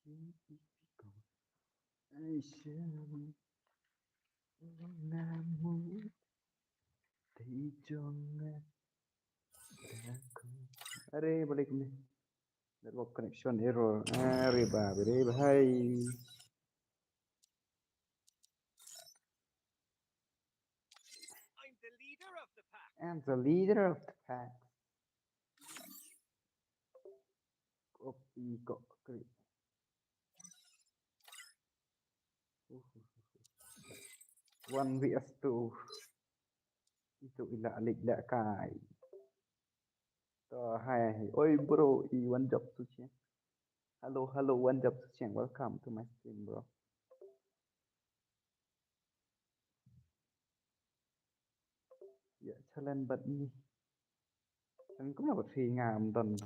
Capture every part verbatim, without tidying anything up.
Are, balik ni. Network connection error. Are, ba, are, ba, hai. I'm the leader of the pack. I'm the leader of the pack. Copy, co-, create. One V S two. Itu ila alik ila kai. To, hai, hai. Oi, bro, i One Job Suchiang. Hello, hello, One Job Suchiang. Welcome to my stream, bro. Ya, challenge bad ni. Kan kumno bad phi ngam don.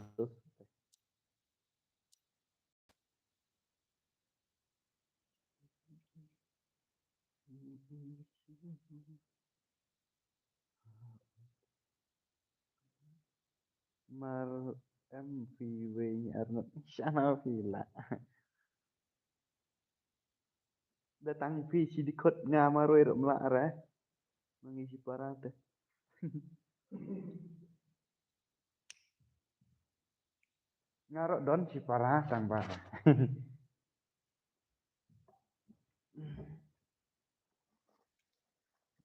Mar em phi wei ni arnat shana phi la. Da tang phi shi dikot nga marwei ruh mla re. Mangi shi para te. Nga ruh don shi para tang ba.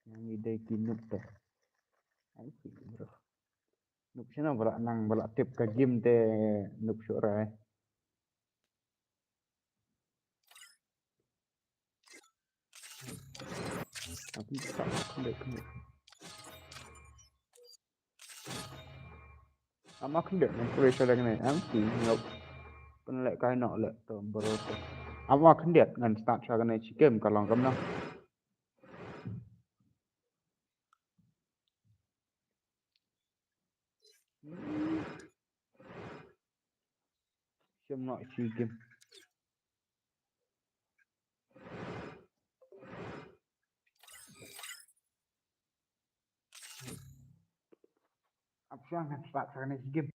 Nga ngi dei ki noob te. Ai ki bro. Noob shano ba la nang ba la tip ka game te noob shuh rai. Am akhyndiat ngan pule sha lane, am ki ngop. Pynleh kai noh leh to bro to. Am akhyndiat ngan start sha kane shi game ka long kumno. Shem noh shi game. Ap shuwa ngan start sha kane shi game.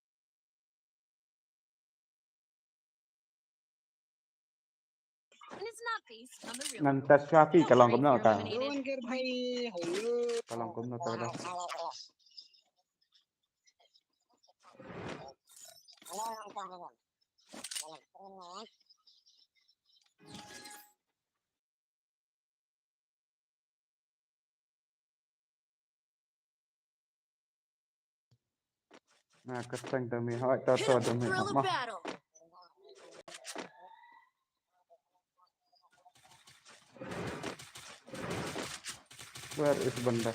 Ngan test shuwa phi ka long kumno ka. Ka long kumno ka da. Na ka seng da mi hoi to to da mi ma. Where is Banda?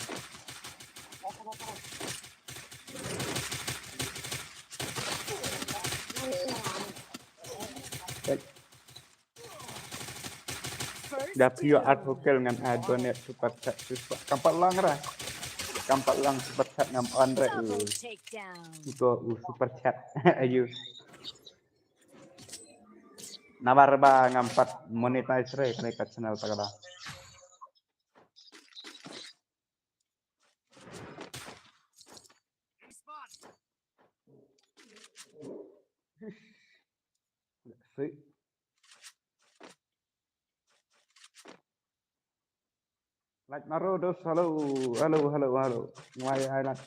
Hey. Da pure art hokel ngan ai donate super chat super. Kam pat long ra. Kam pat long super chat ngam on ra u. Uto u super chat. Ayu. Namar ba ngam pat monetize re kane ka channel ta ka da. Like maro dos, hello, hello, hello, hello. Why I like.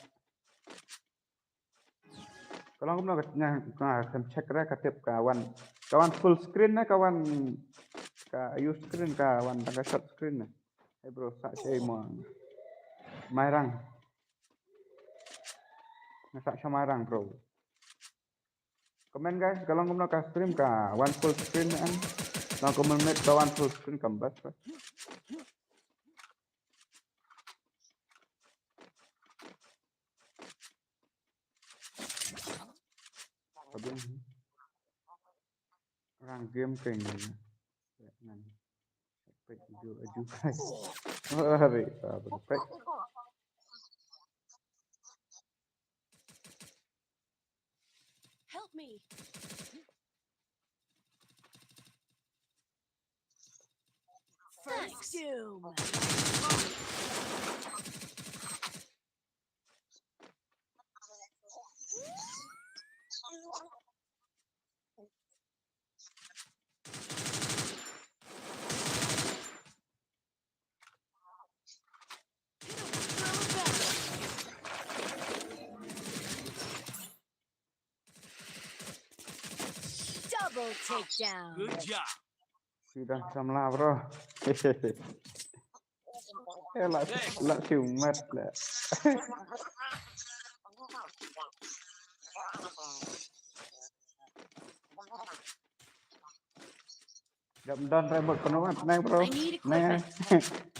Ka long kumno ka, nga, nga kan check re ka tip ka wan, ka wan full screen ne, ka wan, ka use screen, ka wan, ka short screen ne. Hey bro, sa che mo. Mairang. Nga sa sha Mairang, bro. Comment guys, ka long kumno ka stream ka wan full screen ne em. Long kumno met ka wan full screen kam bas. Rang game keng. Ngan pek aju aju kai. Ari, apa pek? Help me. First doom. Double takedown. Good job. Sudah samla, bro. Eh, la, la siumat la. Dap don rebut penuh mat nai, bro. I need equipment.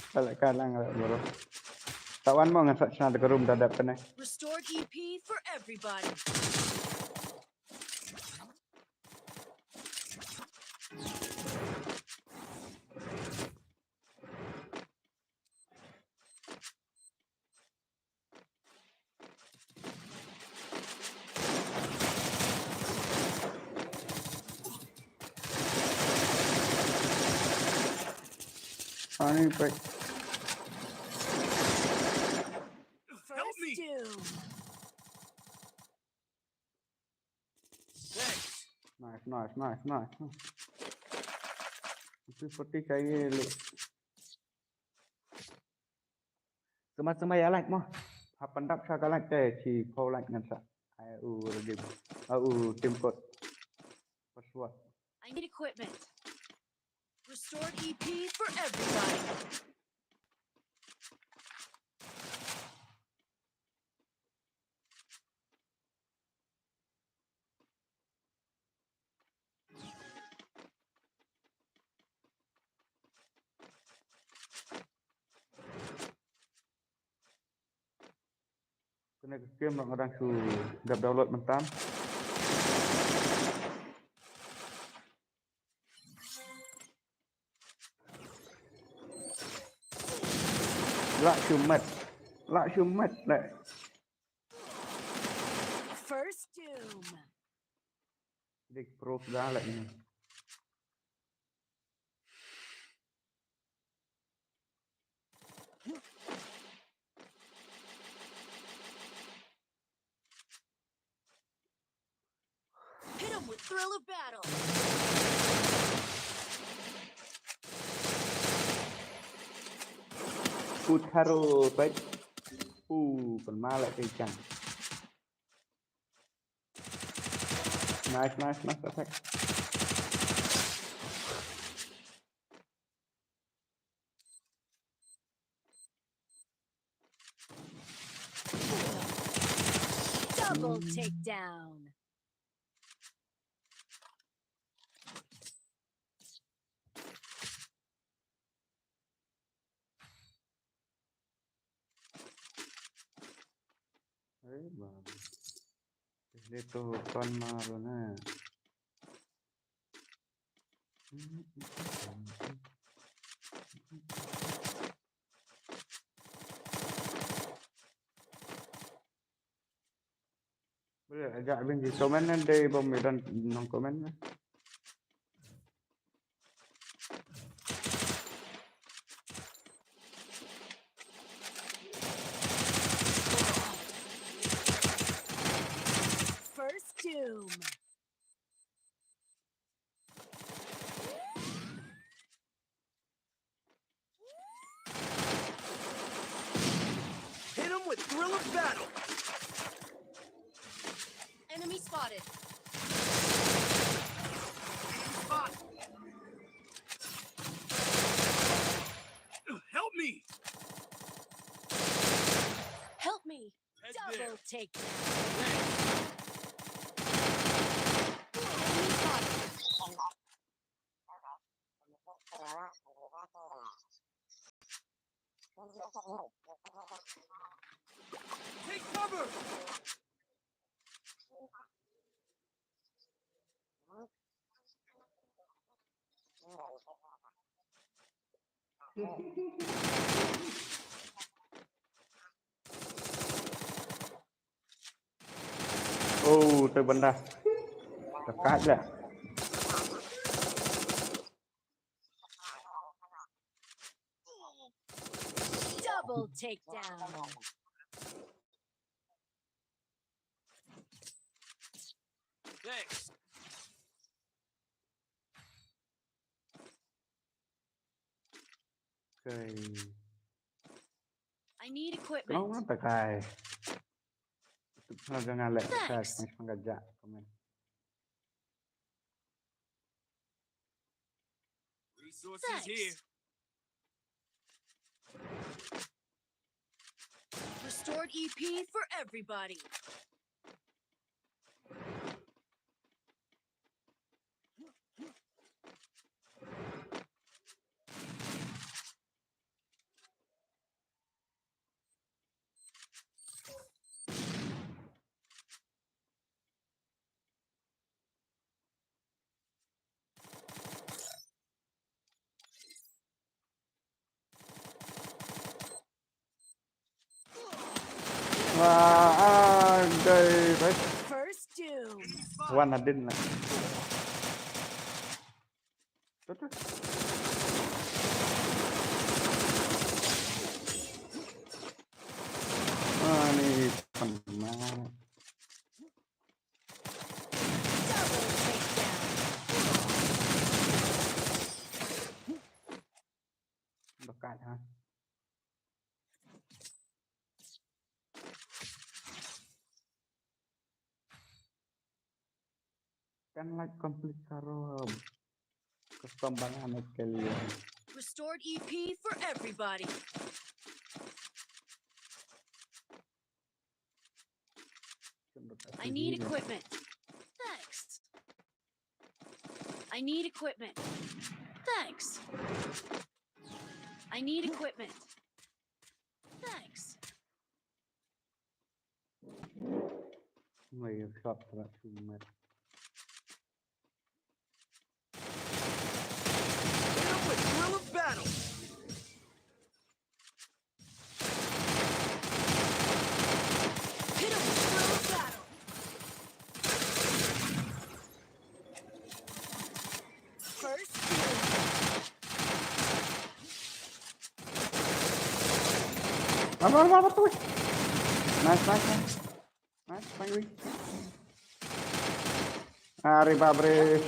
Balik kalang, bro. Tawan mo ngan sa chna de room dadap kene. Restored E P for everybody. Ani, pek. Help me. First doom. Thanks. Nice, nice, nice, nice. Itu seperti kayak lu. Sama-sama ya like mo. Hapan dap sa ka like te chi pau like ngan sa. Ai u redim. Ai u tim kot. Password. I need equipment. Restored E P for everybody. Kane ka game nga dang shu dep download mynta. La shu met. La shu met le. First doom. Dik pro da le ni. Hit 'em with thrill of battle. Put haro pet. Pu, pun mala ke jang. Nice, nice, nice attack. Double takedown. Hey, bang. Dia tu tuan malu na. Boleh ajak abang di komen kan, dari bom dan nong komen kan. First doom. Hit 'em with thrill of battle. Enemy spotted. Enemy spotted. Help me! Help me! Head there. Double take. Enemy spotted. Take cover! Oh, te benda. Dekat lah. Double takedown. Thanks. Okay. I need equipment. Kenapa tak kai? Itu pernah jangan like, thanks, subscribe, ni pangkaja komen. Resources here. Restored E P for everybody. Wah, ah, dai, dai. First doom. Wan adin lah. Betul. Ah, ni pernah. Double takedown. Dekat, ha. Kan like complete ka rom. Custom banana ke liye. Restored E P for everybody. I need equipment. Thanks. I need equipment. Thanks. I need equipment. Thanks. May shot that you met. Hit him with Thrill of Battle. Hit him with Thrill of Battle. First doom. Wan, wan, wan, wan, wan. Nice, nice, nice. Nice, finally. Are baap re.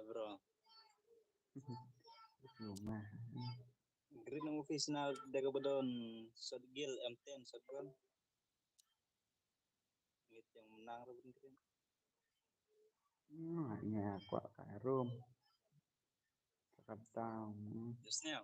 Bro. Green ng office na dega badon shotgun M ten shotgun. Ngit yang menang rebun green. Hmm, nya kwa ka room. Cakap down. Just now.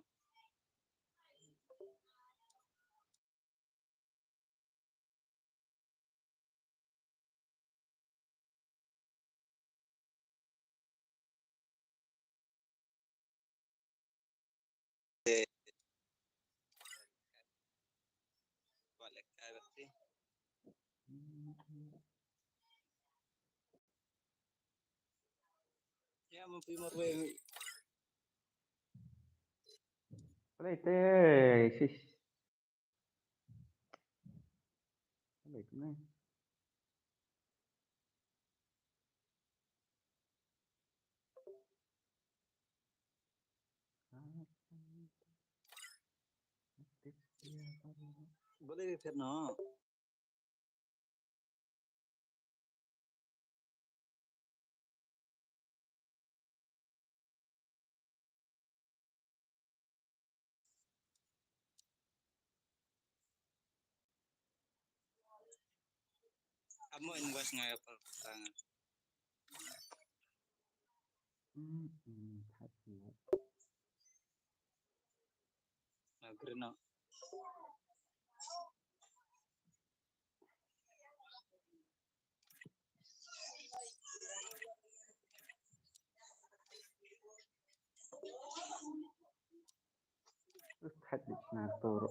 Ya, mau primor we. Play te, sis. Play te. Boleh lihat no. Amo invoice nga ya pertang. Hmm, hmm, that is not. Agree no. Khat dik na toro.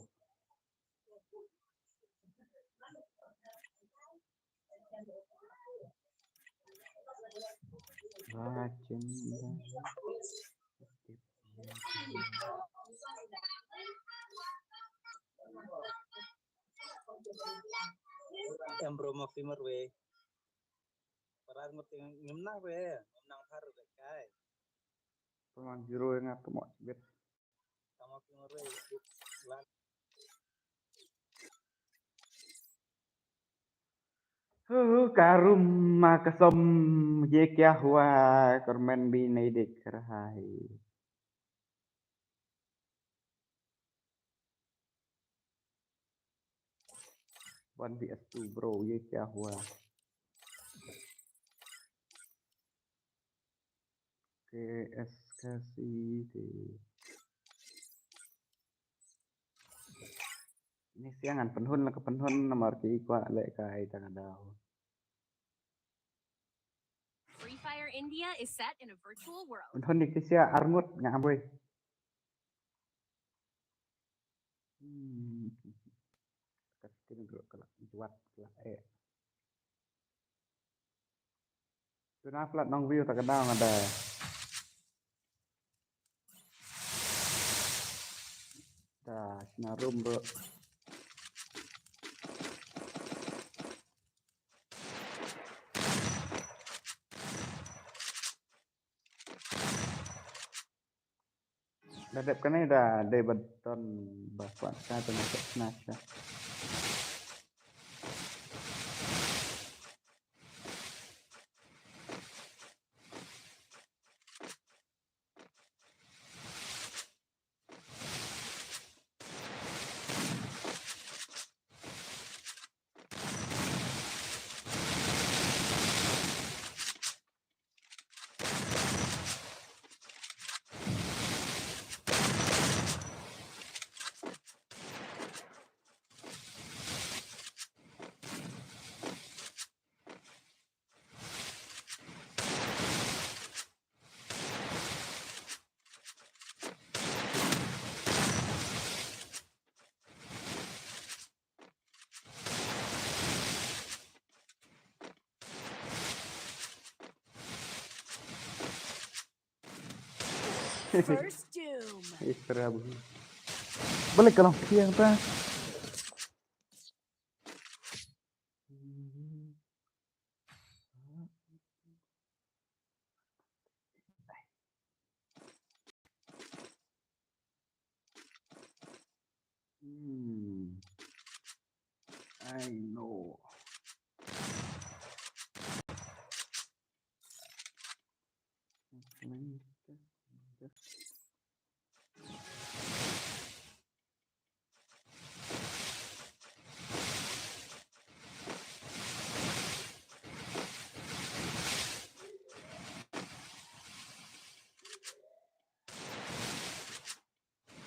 Racin. Em bro ma fimer we. Parar ngut ngim nang we, ngim nang har we kai. Pemang jiro yang apa mau cibit. Tama fimer we. Lan. Huh, karum ma kasom ye kya hua, kurmen bhi nahi dikh raha hai. One V S two bro, ye kya hua? K S K C D. Ni siang ngan pynhun la ka pynhun namar ki kwah leh kai tang daw. Free Fire India is set in a virtual world. Pynhun ni ki sia arngut nga amboi. Hmm. Ka skin group ka la juat ka la eh. Tuna plat nong view ta ka daw nga da. Da sna room bro. Da dep kane da dei ba don ba kwah ka tang sna sna. First doom. Ih, terabur. Balik kalau siang ta. Hmm. I know.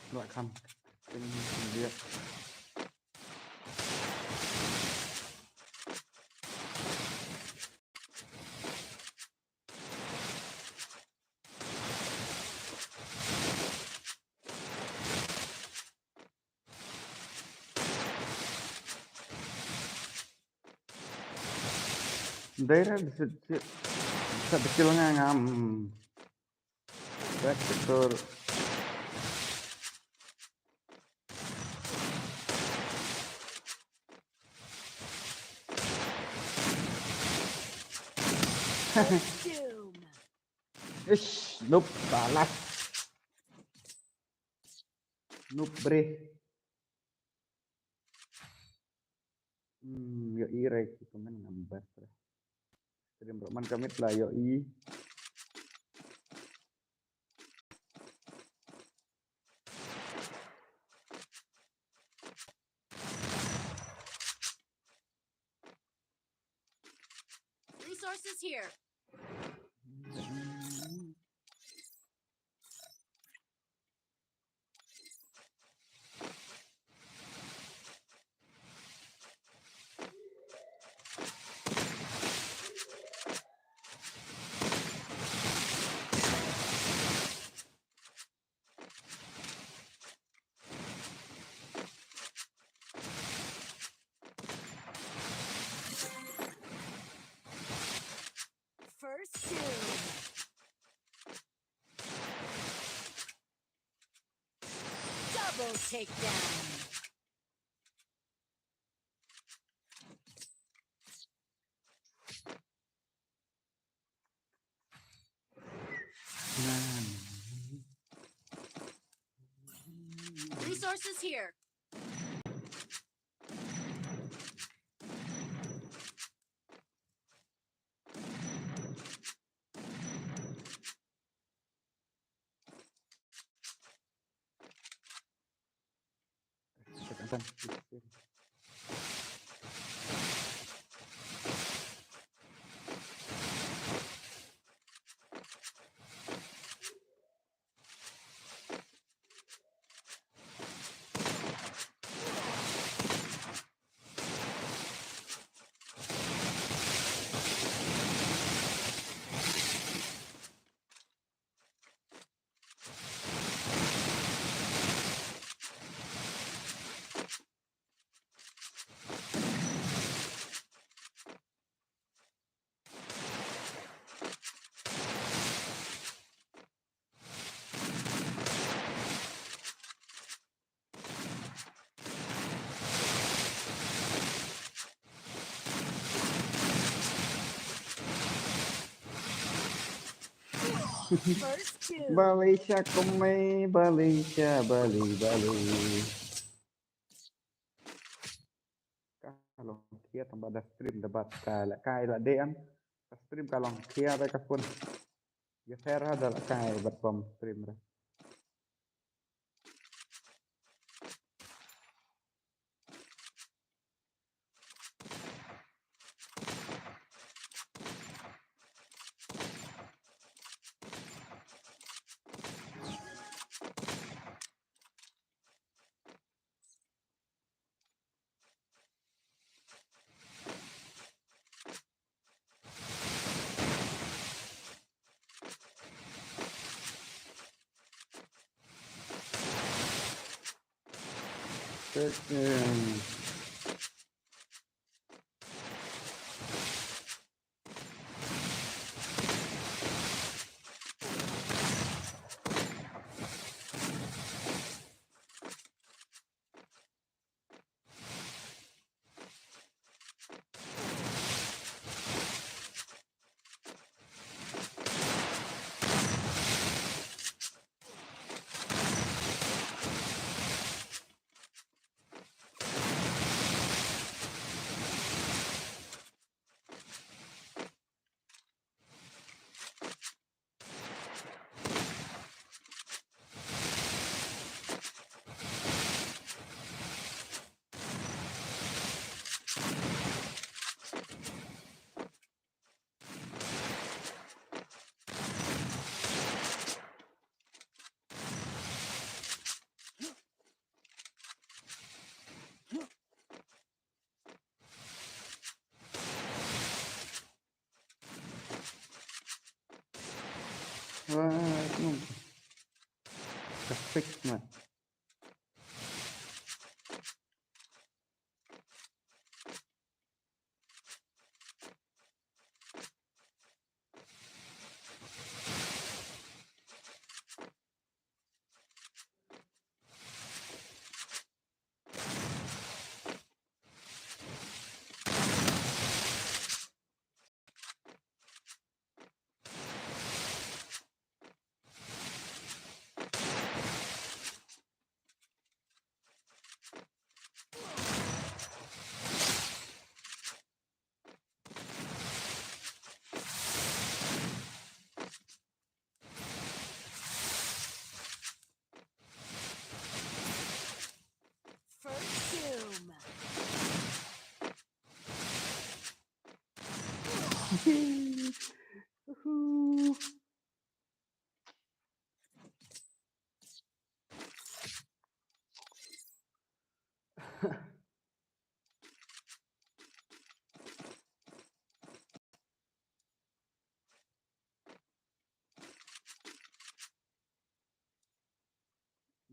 Luat kham. Tin, tin, dia. Daira bisa, bisa, bisa kecil ngam. Back to door. Doom. Ish, noob, salah. Noob, bre. Hmm, ïohi re ki pynban ngam bas re. Stream ruh man ka miet la ïohi. Resources here. First doom. Double takedown. Resources here. First kill. Balei sha kumne, balei sha, balei, balei. Ka long khia tang ba da stream da bad ka la kai la dei em. Ka stream ka long khia da ka phone. Ïa pher ha da la kai bad bom stream da. Wah, no. Perfect, man. First Doom. Woohoo.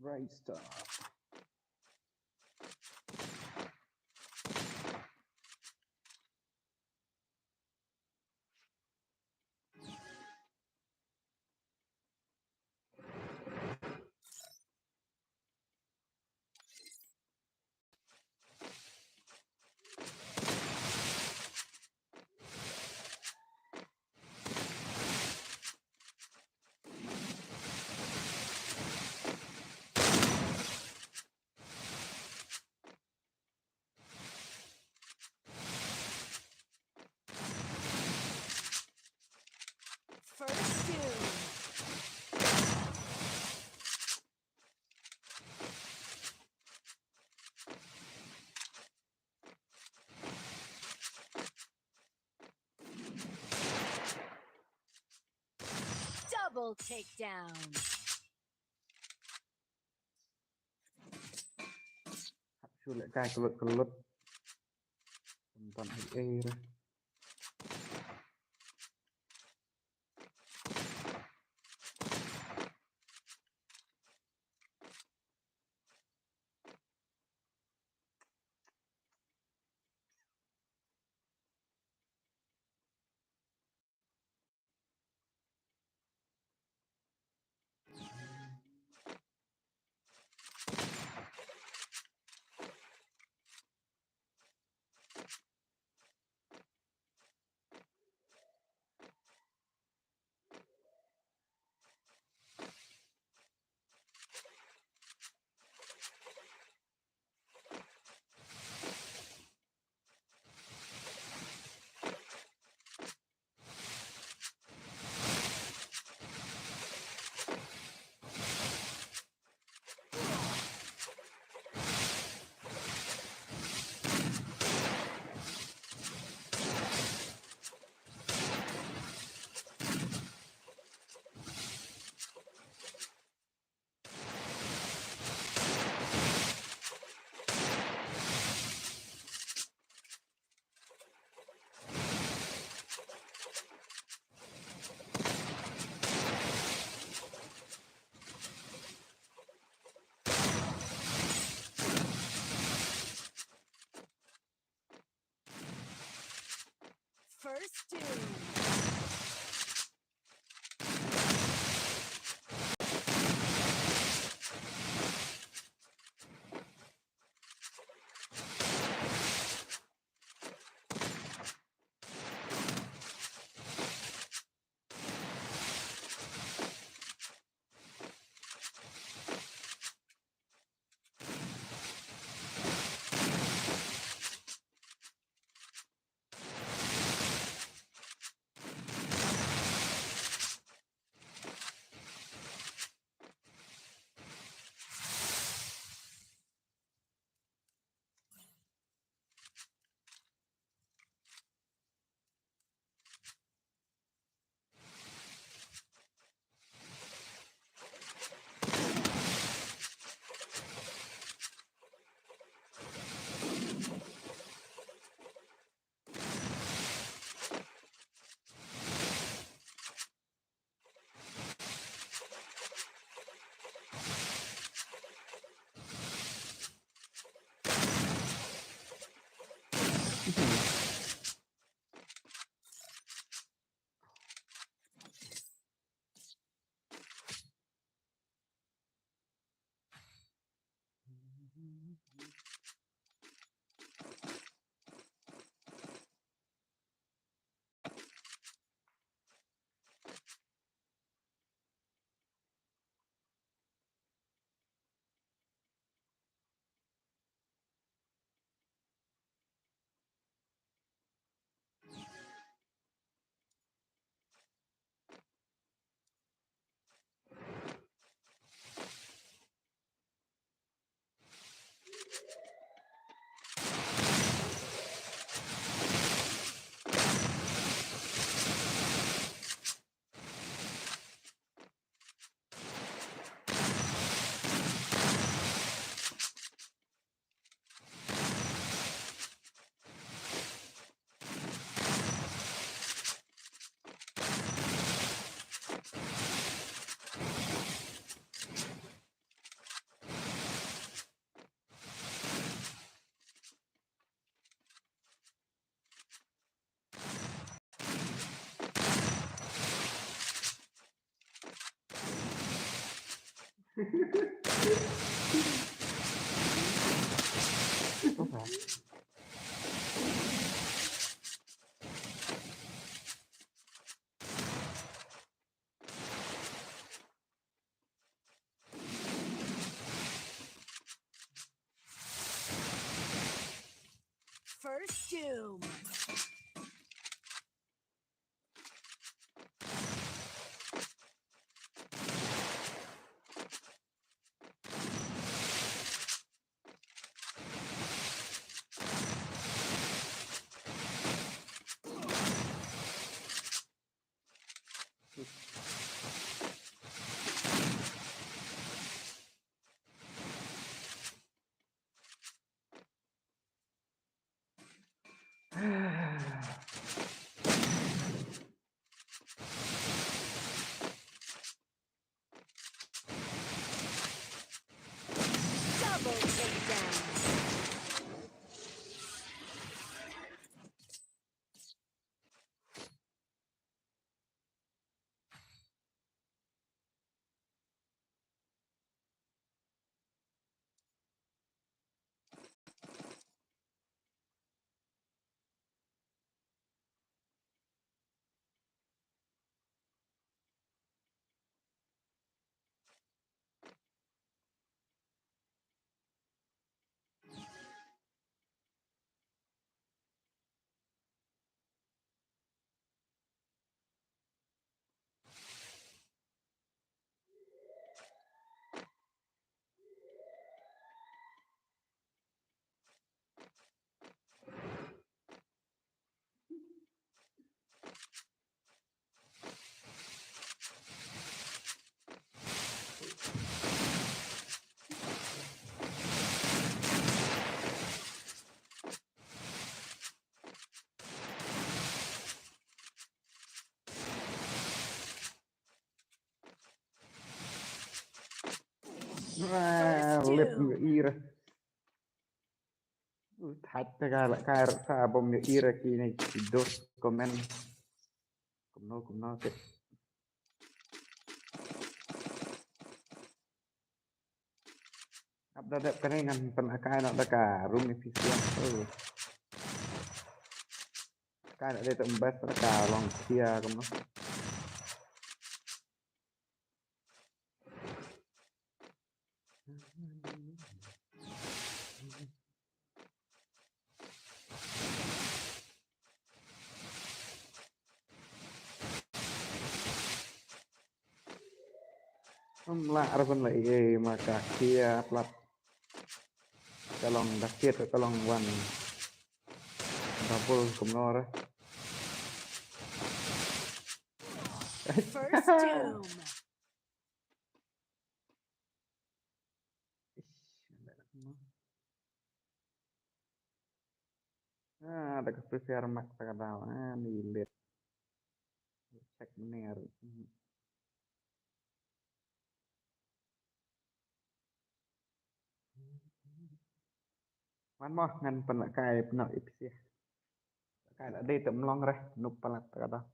Right stuff. First Doom. Double takedown. Hap shu leh kai kyllut kyllut. Pynban ai ei re. First Doom. First Doom. Double takedown. First lip doom. Ira. Thait te ka la kai ra sa bom ïa ira ki ne ki dos comment. Kumno kumno te. Ap da dep kane ngan pynkai noh da ka room efficient. Oh. Kai noh da te mbas da ka long khia kumno. Ym lah arphan la ei ei ma ka khia plat. Ka long da kiet ka long wan. Double kumno re. First doom. Ish, ah, da ka prefer mak ta ka daw, ah, ni lit. Check mener. Wan mo ngan pynlehkai pynlehkai ipsih. Kai la dei te mlong reh nup palat ta ka daw.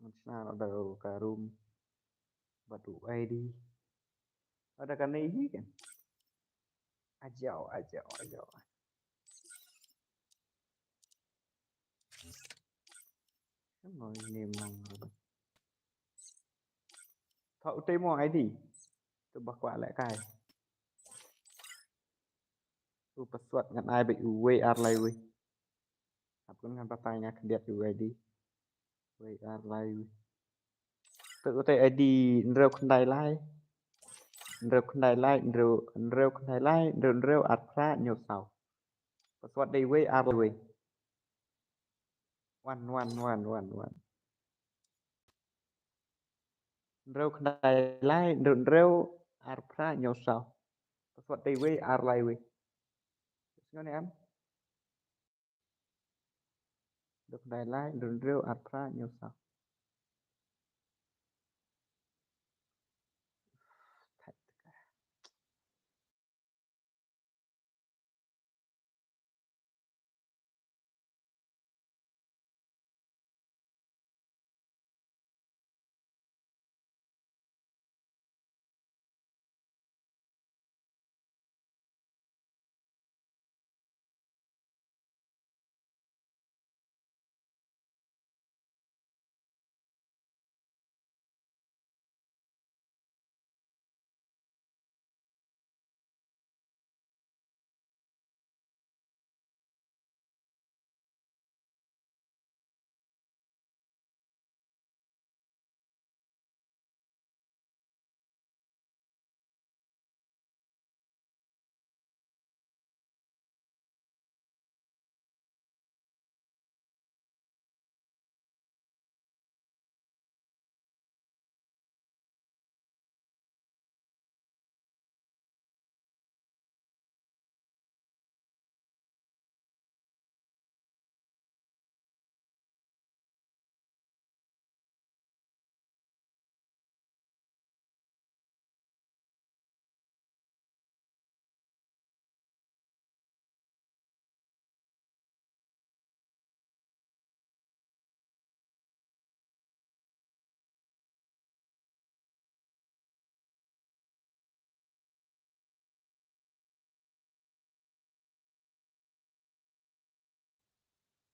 Ngan shna la da ka room bad u I D. Ada kane hi kan. Ajaw, ajaw, ajaw. Mo ini mang. Tho utei mo I D. Tu ba kwah lehkai. U password ngan ai bad uwei ar lai wei. Hap kun ngan batai nga khyndiat u I D. Wei ar lai wei. Tu utei I D hynriew khyndai lai. Hynriew khyndai lai, hynriew, hynriew khyndai lai, hynriew, hynriew ar phra hynñiew saw. Password dei wei ar lai wei. Wan, wan, wan, wan, wan. Hynriew khyndai lai, hynriew, hynriew ar phra hynñiew saw. Password dei wei ar lai wei. Sngew ne em? Hynriew khyndai lai, hynriew, hynriew ar phra hynñiew saw.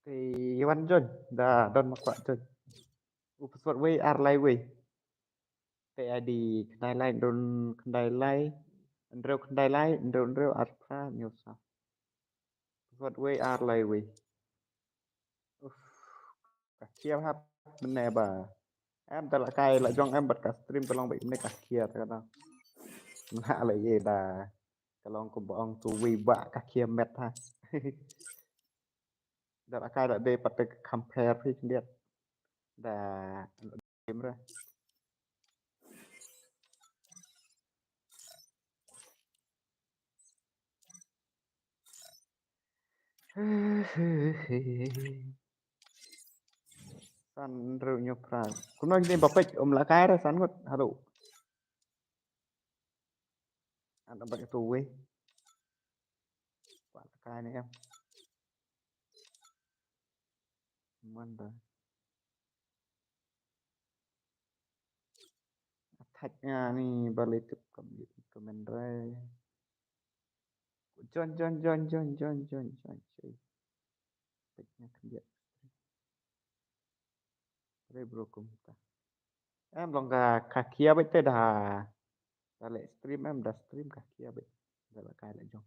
Te wan join da don ma kwah join. U password wei ar lai wei. Te I D khyndai lai hynriew khyndai lai hynriew khyndai lai hynriew hynriew ar phra hynñiew saw. Password wei ar lai wei. Uf. Ka khia hap mynne ba. Em da la kai la jong em bad ka stream ka long ba mynne ka khia ta ka dang. Nga la ye da. Ka long kumba ong tu wei ba ka khia met ha. Da la kai la dei pat te ka compare phi khyndiat. Da game re. San hynriew hynñiew phra. Kumno kine ba peit um la kai re san ngut. Halo. An ba tu wei. Ba la kai ne em. Manda. Attack nga ni ba le tip kam comment re. Join join join join join join join. Attack nga khyndiat. Re bro kumta. Em long ka ka khia beit te da. Da le stream em da stream ka khia beit. Da la kai la jong.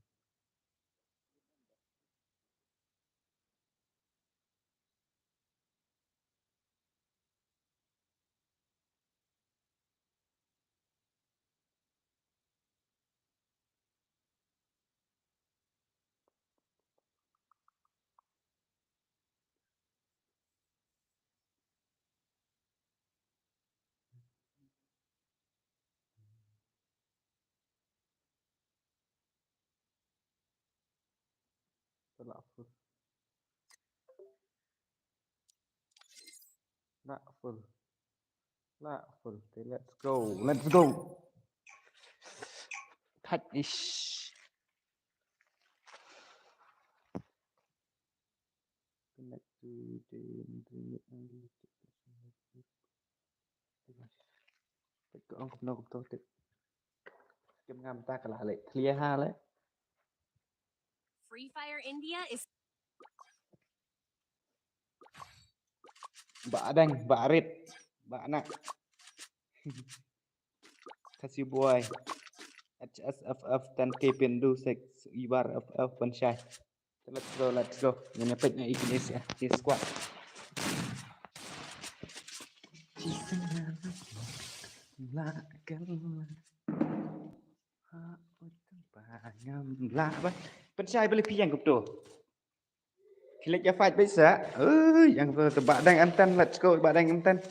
La'ful. La'ful. La'ful. Okay, let's go. Let's go. Touch ish. Connect to the internet only. Peit ko ong kumno kumto te. Kim ngam ta ka la leh clear ha leh. Free Fire India is Ba dang, ba rit, ba nak. Khasi boy. H S F F ten K pindu sek ibar F F pynshai. Let's go, let's go. Ngin ïa peit na Ignis ïa. Cheers squad. La kal. Ha, utang ba ngam la ba. Pynshai beli piang kumto. Ki leit ïa fight beit sa. Ui, ïa kumto te ba dang M ten, let's go, ba dang M ten.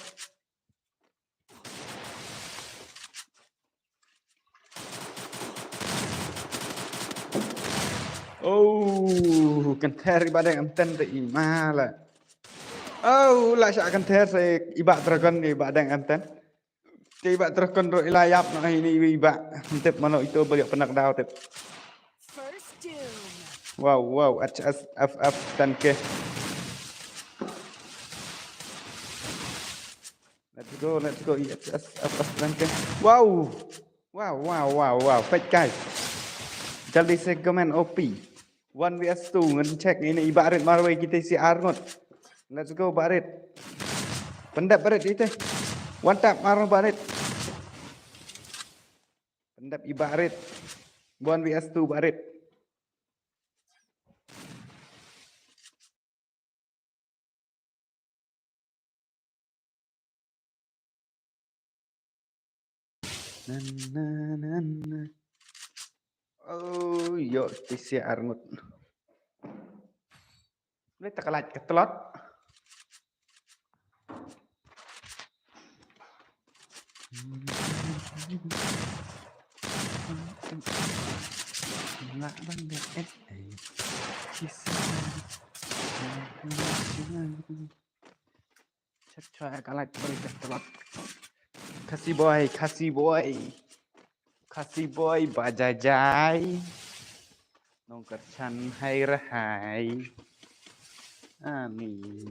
Oh, kynthar i ba dang M ten te i ma la. Oh, la sha kynthar sa i ba dragon i ba dang M ten. Te i ba dragon ruh i la ïap noh hi ni i ba. Tip mano ito ba ïoh pynnak daw tip. First doom. Wow, wow, H S F F ten K. Let's go, let's go, H S F F ten K. Wow. Wow, wow, wow, wow. Peit guys. Jaldi se comment O P. One V S two, ngin check ini i Barit marwei kita si arngut. Let's go Barit. Pyndep Barit ite. One tap marwei Barit. Pyndep i Barit. One V S two Barit. Na, na, na, na. Oh, yo, tisi arngut. Ni takalaj ketelot. Nggak bang deh, eh, eh. Kisah. Chak chak kalaj beri ketelot. Khasi boy, Khasi boy. Khasi boy ba jai jai. Nongkyrchan hai ra hai. Ani.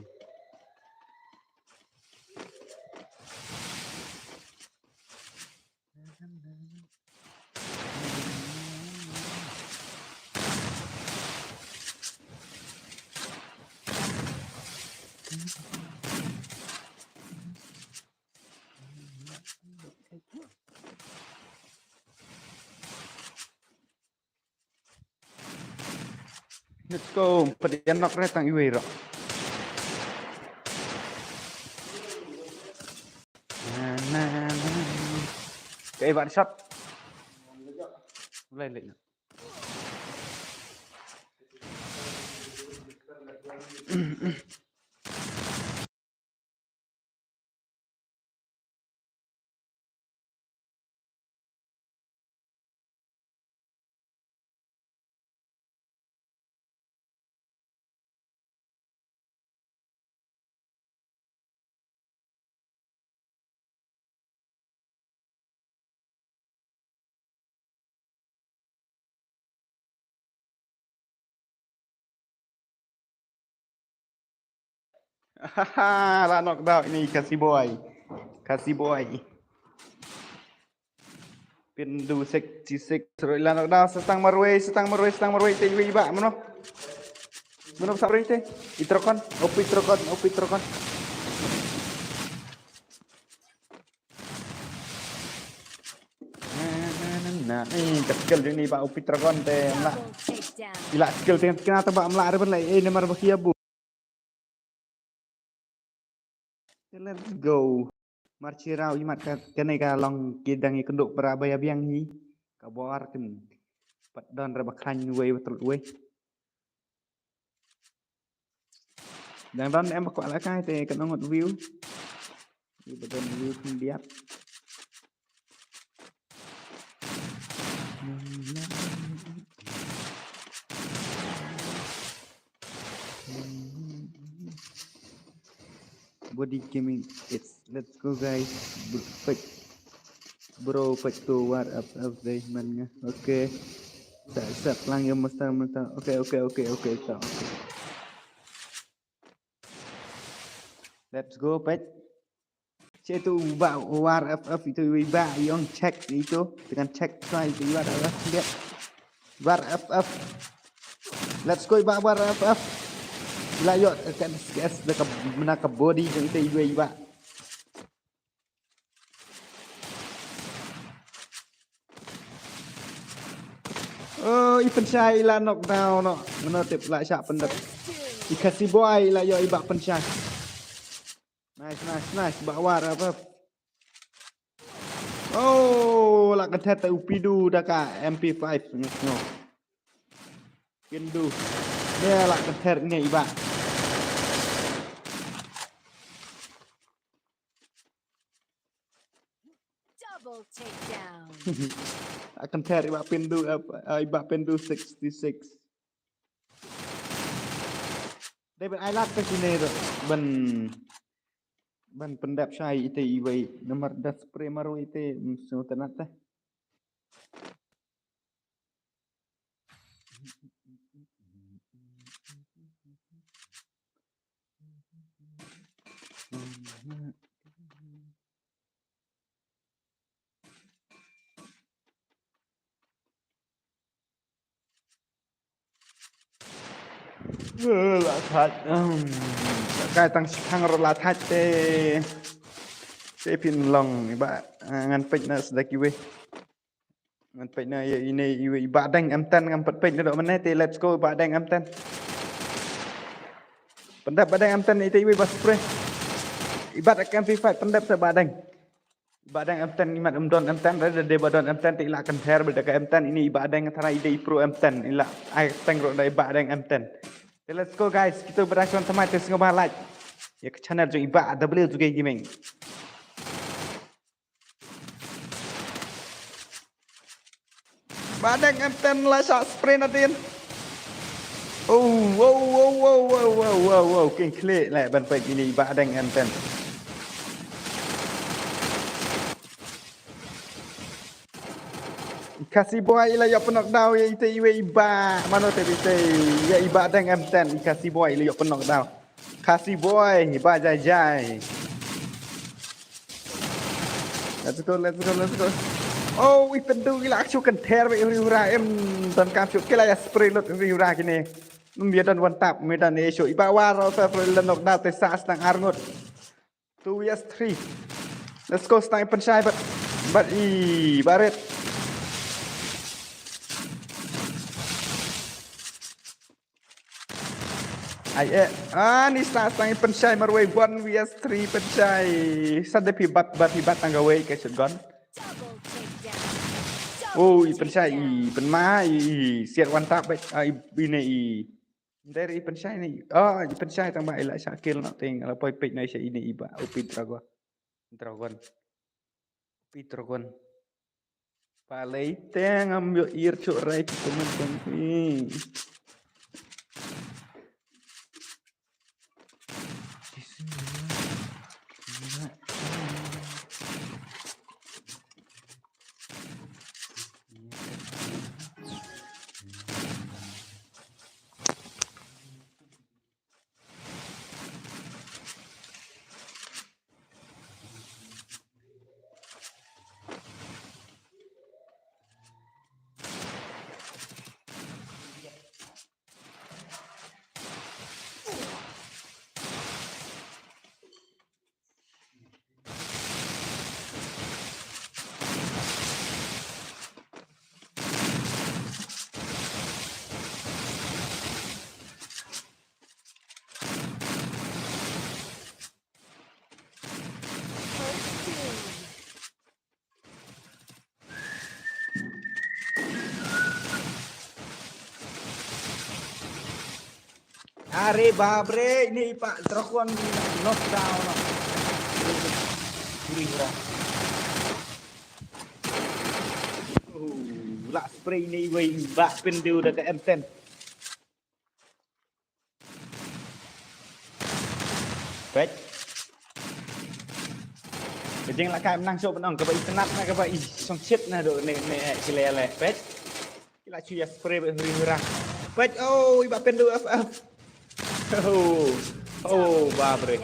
Let's go. Padian nok re tang iwei ro. Na, na, na. Okay, one shot. Boleh, boleh. Haha, la knockdown ini Khasi boy. Khasi boy. Pyndu sixty-six. Seru la knockdown, sa tang marwei, sa tang marwei, sa tang marwei, te iwei i Bah, mano? Mano sa marwei te? I Trokon, opi Trokon, opi Trokon. Na, na, na, na. Eh, ka skill jong ini Bah, opi Trokon te, mla. Double takedown. I la skill te, kena te Bah, mla re ban la, eh, namar ba ki ïa bu. Let's go. Mar chi raw i mat ka, kane ka long ki dang ïa kynduh para ba ïa biang hi. Ka bor kin pat don re ba khlaiñ wei ba tlot wei. Dang don em ba kwah la kai te kan ong ngot view. Ïa ba don view khyndiat. Body gaming, it's, let's go, guys. Bro, pek. Bro, pek tu war up, up deh man nga. Okay. Tak sat lang ya, master, master. Okay, okay, okay, okay, tak, okay. Let's go, pek. Che tu ba war F F itu, ba yong check itu, dengan check try itu war F F dia. War F F. Let's go, ba war F F. La yo kan skes de ka mena ka body jong itu, ba. Oh, i pynshai i la knockdown noh. Mano tip la shah pyndep. I Khasi boy i la yo i Bah pynshai. Nice, nice, nice. Bah war apa? Oh, la kynther te u Pindu da ka M P five. No. Pindu. Dia la kynther ne i Bah. Double takedown. Akan ter i Bah Pindu, eh, i Bah Pindu sixty-six. Dei ban ai lad ka kine ruh ban, ban pyndep shai ite iwei namar da spray maru ite, mm, sngewtynnat te. Eh, la thait. Hmm. Kai tang shipang ruh la thait te. Te phin long i Bah, eh, ngan peit na sdang iwei. Ngan peit na ïa ine iwei i Bah Deng M ten, ngam pat peit na doh mynne te. Let's go Bah Deng M ten. Pyndep Bah Deng M ten ite iwei ba spray. I Bah Deng M P five pyndep te Bah Deng. Bah Deng M ten, i mat um don M ten, da dei ba don M ten te i la kynther ba da ka M ten, ine i Bah Deng tharai i dei i pro M ten, i la ai teng ruh da i Bah Deng M ten. Te let's go guys, kito ba dang shu wan thymmai te sngewbha like ïa ka channel jong i Bah W J Gaming. Bah Deng M ten la shah sprint hadien. Oh, oh, oh, oh, oh, oh, oh, oh, king klik lah ban peit ine i Bah Deng M ten. Khasi boy i la ïoh pynnockdown ïa ite iwei i Bah, mano te ite ïa i Bah Deng M ten, Khasi boy i la ïoh pynnockdown. Khasi boy, ba jai jai. Let's go, let's go, let's go. Oh, i Pyndu i la shu kynther ba i hura hura em. Don kam shu kila ïa spray lut hura hura kine. Mem ïa don one tap, me don ïa shu. I Bah War, oh, sa pro la knockdown te sa stang ar ngut. Two vs three. Let's go, stang pynshai bad. Bad i barit. Ai eh. Ah, ni sa tang i pynshai marwei one V S three pynshai. Sa da phi bat, bat phi bat tang kawei ka shotgun. Double takedown. Double Oh, i pynshai i takedown. Pynma i, i siat one tap bet. Ah, i, i ne i. Dari i pynshai ne. Ah, i pynshai tang ba i la shah kill na ting. La poi peit na sha i ne i ba. Upi dragon. Dragon. Upi dragon. Palei teng am yo ir chuk rai ki temen teng. Hmm. Are bapre, ini i pa dragon knockdown. Kuri hura. Uh, la spray ini i wei ba pindu da ka M ten. Peit. Ka jingïalehkai mynta shuh ban ong kaba itynnad na kaba i sngewsih na doh ne ne ki leh leh. Peit. Ki la shu ïa spray ba huri hura. Peit, oh, i ba pynduh F F. Oh. Oh, bapre.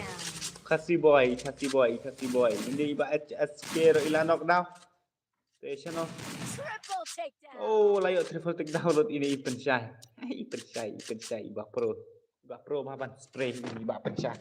Khasi boy, khasi boy, khasi boy. Ynda i ba H S K ruh i la knockdown. Te shano. Triple takedown. Oh, la ïoh triple takedown lut ine i pynshai. I pynshai, i pynshai, i ba pro. I ba pro ma ban spray i ba pynshai.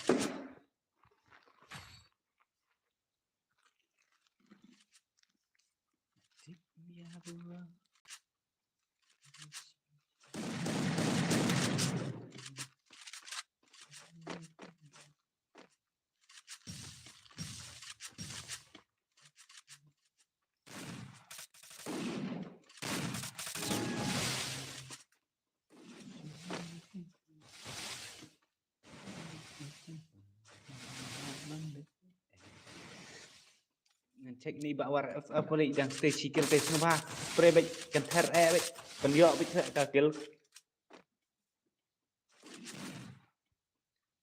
Ngan check ni ba war F F pule dang stay chicken te sngewbha. Spray beit, kynthar eh beit, pynïoh beit ka kill.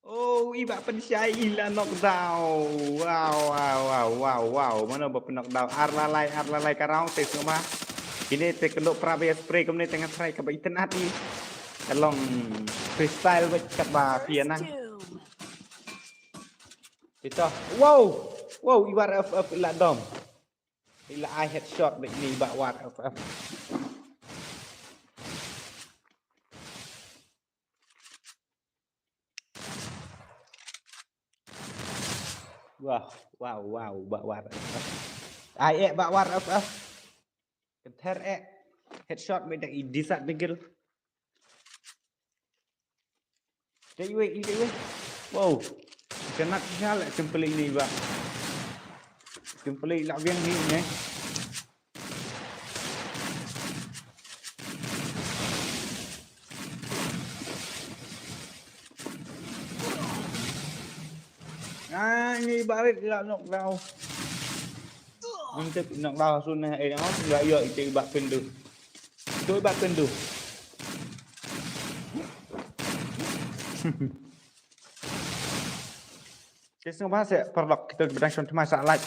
Oh, i ba pynshai i la knockdown. Wow, wow, wow, wow, wow. Mano ba pyn knockdown? Ar la lai, ar la lai ka round te sngewbha. Kine te kynduh pra ba ïa spray kumne te nga try kaba itynnad i. Ka long freestyle beit katba phi ïa nang. First doom. Ito. Wow. Wow, i war F F i la dom. I la ai headshot beit ni ba war F F. Wow, wow, wow, ba war F F. Ai eh, ba war F F. Kynthar eh. Headshot beit da i disat degil. Dei wei, dei wei. Wow. Kynat shisha leh, simply ni ba. Simply la biang ni ne. Ah, ini barit la knockdown. Mantap knockdown sun eh, eh, oh, la ïoh ite ba pynduh. Ito ba pynduh. Te sngewbha seh paralok, kita ba dang shon thymmai sa like.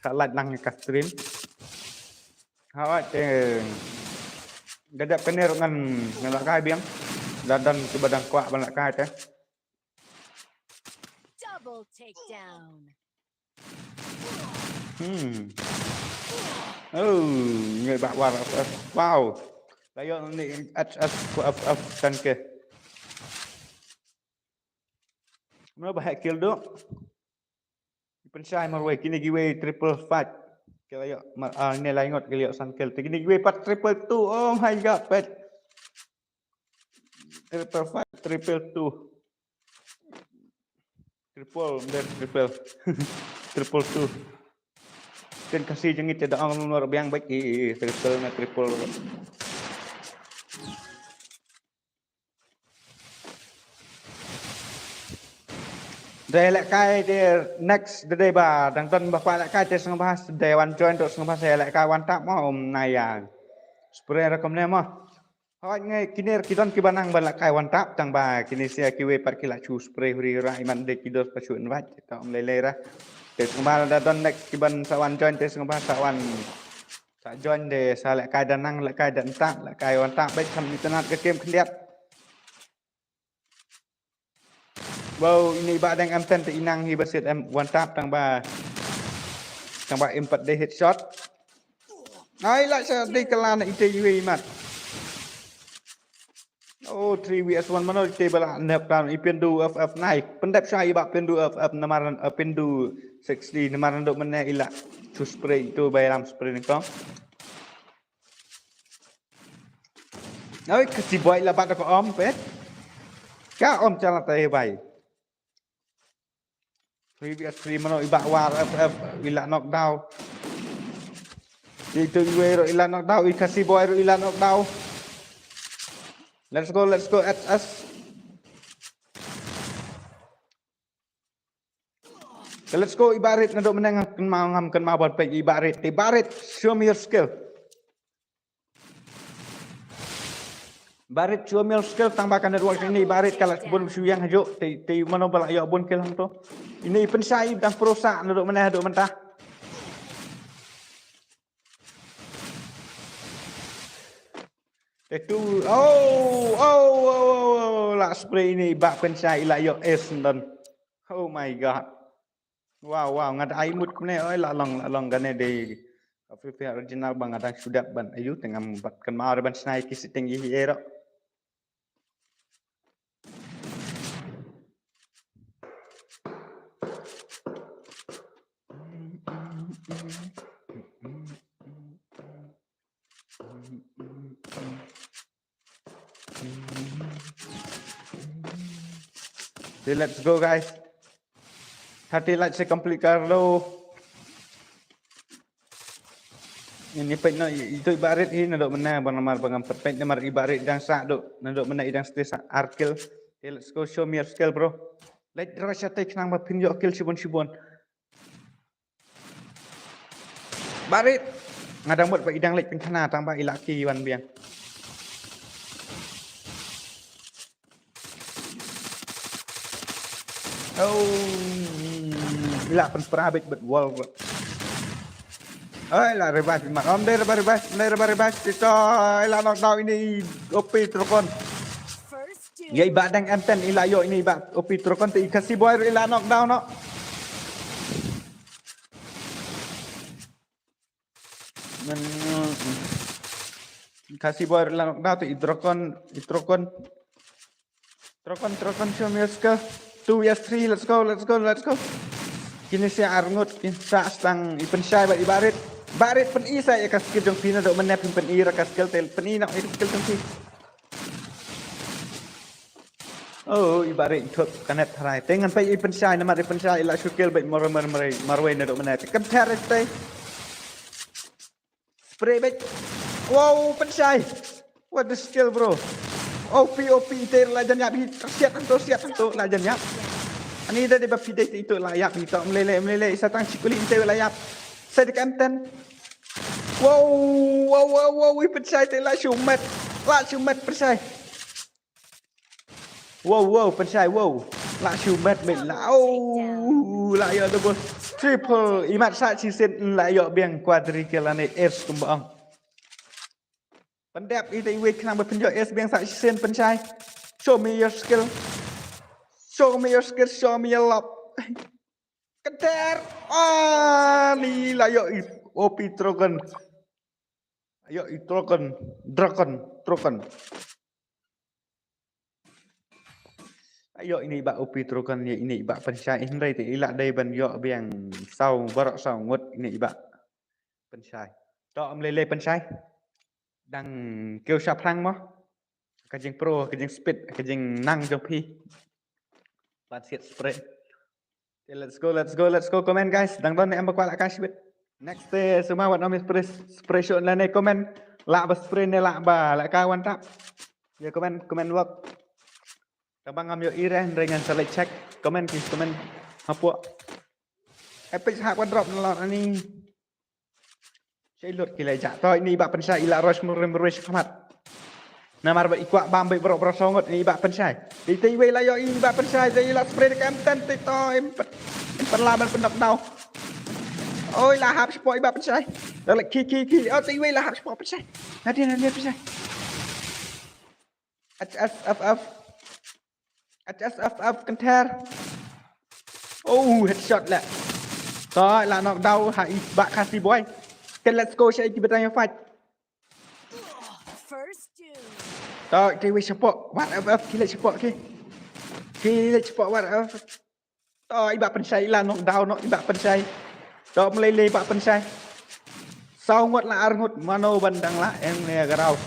Sa like lang ka stream. Hawai te. Dadap kane ruh ngan, ngan lehkai biang. Lada kiba dang kwah ban lehkai te. Double takedown. Hmm. Oh, ngi ba war F F. Wow. Layon ni H S F F kan ke. Mano ba hek kill do? Pynshai marwei kine kiwei triple fight. Ïa, mar, ah, ne lai ngot ki ïa san kill. Te kine kiwei pat triple two. Oh my god, pet. Triple five, triple two. Triple, ber triple. Triple two. Ken kasi jengit te da ang nor biang baik i triple na triple. Dei lehkai te next dei ba dang don ba kwah lehkai te sngewbha dei wan join to sngewbha sa lehkai wan tap mo um na ïa. Spray ra kumne mo. Hooid ngi kine ki don kiba nang ba lehkai wan tap tang ba kine sia kiwei pat ki la chu spray huri ra iman de ki dos pa chu invite ta um lei lei ra. Te sngewbha da don next kiban sa wan join te sngewbha sa wan sa join de sa lehkai da nang lehkai da ntap lehkai wan tap bek sam internet ka kem khyndiat. Wow, ini ba dang em ten te inang hi ba sit em wan tap tang ba tang ba em pat de headshot. Ai la sa de kala na ite yue mat. Oh, three v s one mano ite bala nep tam i pindu f f nai. Pendep sa i ba pindu f f namar uh, pindu sixty namar ndok mene ila chu spray itu bai ram spray ni kong. Oi, kasi boy la bat ko om pet. Ka om chala tai bai. Previous three mano i ba war f f ila knockdown. Itu iwe ro ila knockdown, i kasi boy ro ila knockdown. Let's go, let's go, S S. Let's go, Ibarit na do meneng kan mau ngam kan mau ban pek Ibarit. Ibarit, show me your skill. Barit chua mial skill tang ba ka network ini barit kala bun shu yang hajuk te te mano bala yo bun kill hang to. Ini i pensai dang prosa na do meneh do mentah. Te tu oh oh oh oh la spray ini ba pensai la yo es ndon. Oh my god. Wow wow nga da ai mut ne oi la long la long kane de. Ka Free Fire original ba nga dang shu dep ban ayu tengam bat kan mau ban snai ki setting i ero. Okay, let's go guys. Thirty likes se complete kar lo. Ini peit no itu ibarit hi nado mena bang namar bang peit namar ibarit dang sa do nado mena idang state sa arkil. Okay, let's go show me your skill bro. Like draw sa te khnang ba phin yo kill shibun shibun. Barit. Nga dang mut ba idang lek pynkhana tang ba i Lucky wan biang. Oh. I la pynpra bit bit wall. Oi la revive mat. Om dei revive revive dei revive revive. Ito i la knockdown ini O P Trokon. First Ye iba dang M ten ila yo ini iba O P Trokon te i kasi boy ila knockdown no. Men kasi boy ila knockdown te i Trokon i Trokon. Trokon Trokon show me your skill. Two vs three, let's go, let's go, let's go. Kini si arngut kin sa stang i pensai ba i barit. Barit pen i sa ya ka skill jong pina do menep pen i ra ka skill tel pen i nak i skill jong pina. Oh, i barit thot kanet tharai. Tengan pa i pensai namar i pensai la shu kill ba mar mar mar marwei na do menep. Kan tharai tei. Spray bek. Wow, pensai. What the skill bro. O P O P iter la jan yap hi siat anto siat anto la jan yap. Ani da de ba pide itu la yap hi to melele melele isa tang chikuli iter la yap. Saya dekat M ten. Wow, wow, wow, wow, wi pensai te la shumet. La shumet pensai. Wow wow pensai wow. La shumet met la. Oh, la yo double triple. Imat sa sisen la yo biang quadruple ane es kumbang. Pendep ite iwe khnang ba penjo es biang sa sisen pensai. Show me your skill. Show me your skill, show me your love. Keder. Ah, ni la yo i O P Trokon. Ayo i Trokon, Trokon, Trokon. Ayo ini ba O P Trokon ni ini ba pensai hynrei te ila dei ban yo biang saw barok saw ngut ini ba. Pynshai. To, ym lei lei pynshai. Dang kiew shaphrang mo. Ka jingpro, ka jingspeed, ka jingnang jong phi. Ban siat spray. Okay, let's go, let's go, let's go. Comment, guys. Dang don ne em ba kwah lehkai shibit. Next te sngewbha wat nym ïa spray, spray shuh lane comment. Lah ba spray ne lah ba lehkai one tap. Ïa comment, comment work. Tang ba ngam ïohi re, hynrei ngan sa leit check comment, ki comment hapoh. Epic hap wan drop na lor ani. Shai lut ki la jah. To, ini i Bah Pynshai i la rush murwei murwei sha khmat. Namar ba i kwah bam beit baroh baroh saw ngut, ini i Bah Pynshai. Te te iwei la ïoh i Bah Pynshai, te i la spray da ka M ten, te to, im pyn, im pynlah ban pynnok daw. Oi, la hap shapoh i Bah Pynshai. La leh ki ki ki. Oh, te iwei la hap shapoh Pynshai. Nadien, nadien Pynshai. H S F F. H S F F kynthar. Oh, headshot lah. To, la knock daw ha i Bah Khasi boy. Te let's go, shai ki batang ïa fight. First doom. To, ki wei shapoh War F F, ki leit shapoh ki. Ki leit shapoh War F F. To, i Bah Pynshai i la knock daw noh, i Bah Pynshai. To, ym lei lei Bah Pynshai. Saw ngut la ar ngut, mano ban dang lah ïa kane ka round.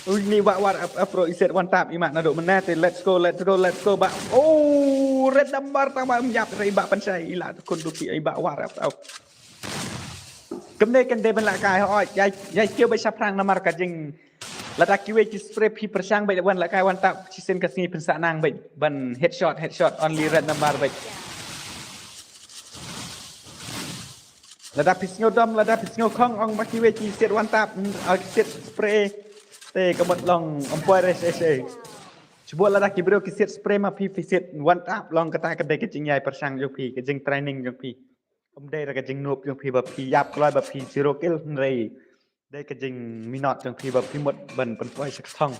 Ui, ini i Bah War F F ruh i siat one tap, i mah naduh mynne te, let's go, let's go, let's go, Bah. Oh, red number tang ba ym ïap re i Bah Pynshai, i la khun duh ki i Bah War F F. Kumne kan dei ban lehkai, hooid, ïai, ïai kiew beit shaphrang namar ka jing, lada kiwei ki spray phi pyrshang beit wan lehkai one tap, shisien ka sngi phin sah nang beit ban headshot, headshot, only red number beit. Lada phi sngew dom, lada phi sngew khong, ong ba kiwei ki siat one tap, mm, ah, ki siat spray. Te ka mut long umpire, eh, eh, eh. Shu buh lada ki briew ki siat spray ma phi, phi siat one tap, long kata ka dei ka jingïai pyrshang jong phi, ka jingtraining jong phi. Ym dei da ka jingnop jong phi ba phi ïap kloi ba phi zero kill, hynrei dei ka jingminot jong phi ba phi mut ban pynpoi sha ka thong.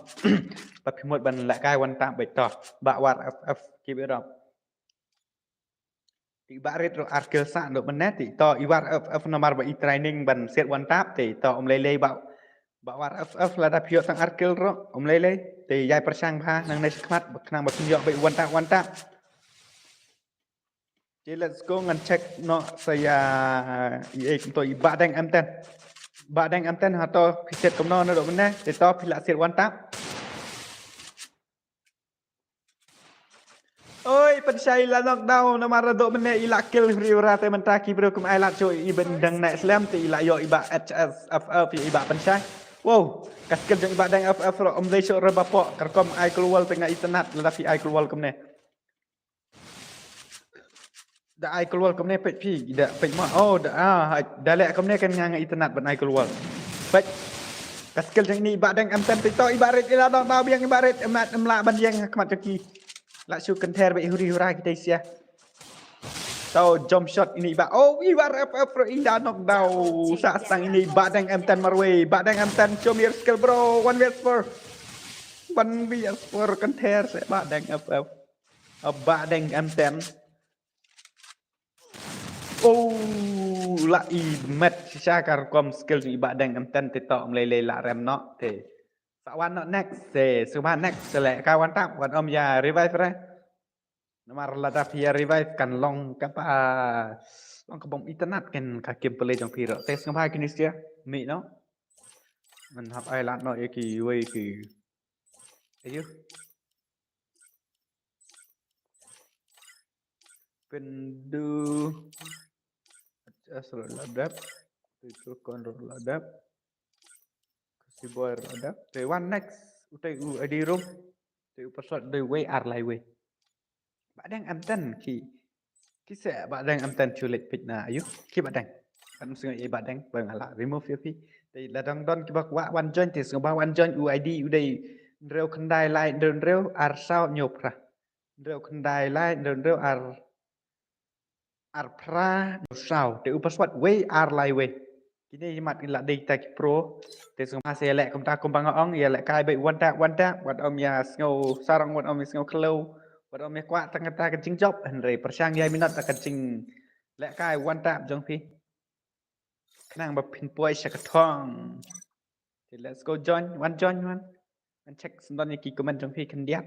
Ba phi mut ban lehkai one tap beit. To, Bah War F F, keep it up. Te i Bah Rit ruh ar kill sah naduh mynne te. To, i War F F namar ba i training ban siat one tap te. To, ym lei lei Bah, Bah War F F, lada phi ïoh tang ar kill ruh, ym lei lei. Te ïai pyrshang bha nangne sha khmat, khnang ba phin ïoh beit one tap, one tap. Te let's go, ngan check noh sa ïa i, eh, kumto i Bah Deng M ten. Bah Deng M ten, hato phi siat kumno naduh mynne, te to phi la siat one tap. Oi, Pynshai la knock daw, namar naduh mynne i la kill hynriew ra te mynta ki briew kim ailad shuh, i ban dang neh slem te i la ïoh i Bah H S F F, i Bah Pynshai. Wow, ka skill jong i Bah Deng F F ruh ym dei shuh re ba pok, ka rukom ai klur wall te nga itynnad lada phi ai klur wall kumne. Da ai klur wall kumne peit phi, da peit mo. Oh, da, ah, da leh kumne kan nga, nga itynnad ban ai klur wall. Peit. Ka skill jong ini i Bah Deng M ten, peit to i Bah Rit i la dong, dong biang i Bah Rit, em lah, em lah ban ïeng ha khmat jong ki. La shu kynthar beit huri hura kita i sia. To jump shot ini i Bah. Oh, i Bah F F ruh i la knock daw. Sa tang ini i Bah Deng M ten marwei. Bah Deng M ten, show me your skill bro. One versus four. One versus four kynthar sa Bah Deng F F. Ah, Bah Deng M ten. Oh, la i met shisha ka rukom skill jong i Bah Deng M ten te to ym lei lei la rem noh te. Sa wan noh next te, sngewbha next te lehkai one tap, wat ym ïa revive re. Namar lada phi ïa revive kan long kaba, long kaba ym itynnad kan ka gameplay jong phi ruh. Te sngewbha kine sia, mih noh. Ngan hap ailad noh ïa kiwei ki. Ayu. Pyndu. H S ruh la dep. Pyndu kon ruh la dep. Khasi boy ruh la dep. Te wan next. Utai u adi room. Te u password dei wei ar lai wei. Bah Deng M ten ki. Ki se Bah Deng M ten, shu leit peit na ayu. Ki Bah Deng. Kan sngew i Bah Deng ba nga la remove ïa phi. Te la dang don kiba kwah wan join te sngewbha wan join, u I D u dei hynriew khyndai lai hynriew hynriew ar saw hynñiew phra. Hynriew khyndai lai hynriew hynriew ar, ar phra hynñiew saw. Te u password wei ar lai wei. Kine i mat i la dei kita ki pro. Te sngewbha sa ïaleh kumta kumba nga ong, ïalehkai beit one tap, one tap, wat ym ïa sngew sarong, wat ym ïa sngew khlaw, wat ym ïa kwah tang kata ka jingjop, hynrei pyrshang ïa minot da ka jinglehkai one tap jong phi. Khnang ba phin poi sha ka thong. Te let's go join, wan join wan. Ngan check shen don ïa ki comment jong phi khyndiat.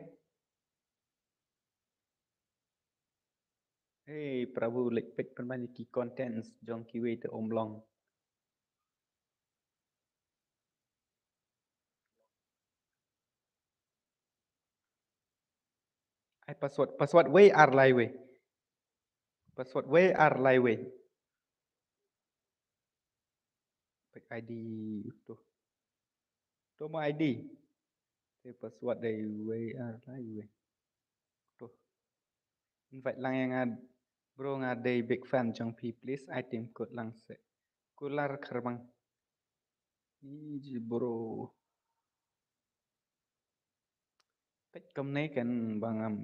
Hey, Prabhu, leit peit pynban ïa ki contents jong kiwei te ym long. Password, password wei ar lai wei. Password wei ar lai wei. Pek I D tu. Tu mo I D. Te password dei wei ar lai wei. Tu. Invite lang ïa nga bro, nga dei big fan jong phi, please item code lang se. Kular Kharbang. Iji bro. Pek kam ne kan bang am.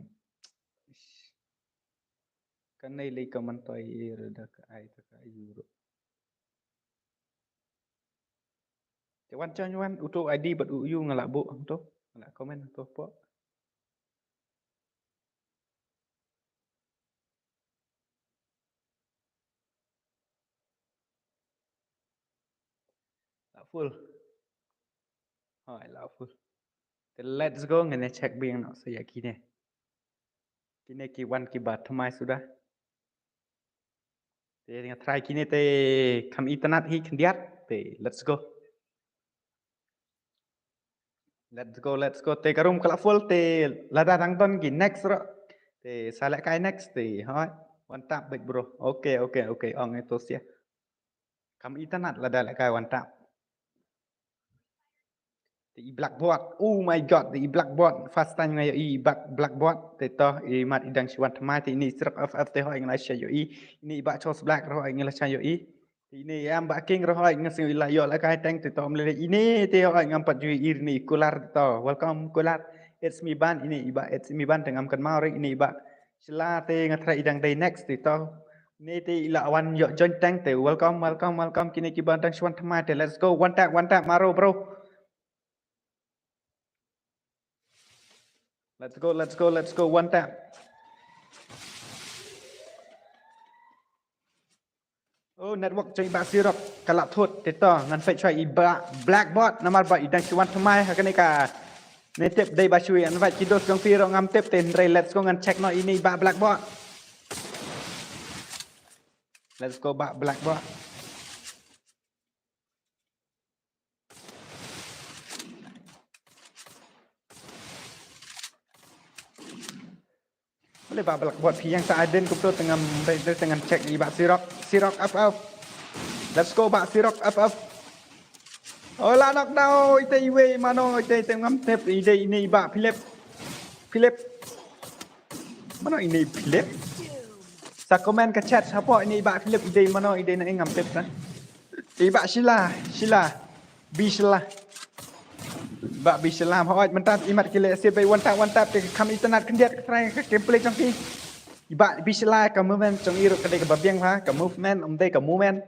Kan ne lei ka man toi ir da ka ai da ka euro. Te wan chan wan uto I D bad u u nga la buh hangto. Nga la comment hangto po. La full. Hoi, la full. Te let's go, ngin check biang noh sa ïa kine. Kine ki wan ki ba thymmai suda. Te nga try kine te kham itynnad hi khyndiat. Te let's go. Let's go, let's go. Te ka room ka la full te lada dang don ki next ruh. Te sa leh kai next te. Hoi. One tap bad bro. Okay, okay, okay. Ong ito sia. Kham itynnad lada leh kai one tap. Te i Blackboard. Oh my god, te i Blackboard. First time nga ïohi i Black, Blackboard. Te to, i mat i dang shu wan thymmai te ine i Sirok F F te hoi nga la shu ïohi. Ine i Bah Chos Black ruh hoi nga la shu ïohi. Te ine i Bah King ruh hoi nga sngew i la ïoh la kai tank te to ym lei lei. Ine te hoi ngam pat ju ïohi ine i Kular te to. Welcome Kular. It's me Ban, ine i Bah, it's me Ban te ngam kynmaw re ine i Bah Shylla te nga try i dang dei next te to. Ine te i la wan ïoh join tank te. Welcome, welcome, welcome. Kine ki ba dang shu wan thymmai te. Let's go. One tap, one tap, maro bro. Let's go, let's go, let's go. One tap. Oh, network jong i Bah Sirok ka la thut te to, ngan peit shuwa i Bah Blackboard namar ba i dang shu wan thymmai ha kane ka. Ne tip dei ba shu invite ki dos jong phi ruh ngam tip te, hynrei let's go, ngan check noh ine i Bah Blackboard. Let's go Bah Blackboard. Boleh Bah Blackboard phi ïeng sa aden kumto, te ngam, te ngam check i Bah Sirok. Sirok up up. Let's go Bah Sirok up up. Oh, la knockdown ite iwei mano ite, ite ngam tip ite ine i Bah Philip. Philip. Mano ine i Philip? Sa comment ka chat hapoh ine i Bah Philip ite mano ite, na ngam tip na. I Bah Shylla, Shylla. Bi Shylla. Bah Bi Shylla, hooid mynta i mat ki leh sir bai one tap, one tap te kham itynnad khyndiat ka trai ka gameplay jong ki. I Bah Bi Shylla ka movement jong i ruh ka dei kaba biang bha, ka movement, ym dei ka movement.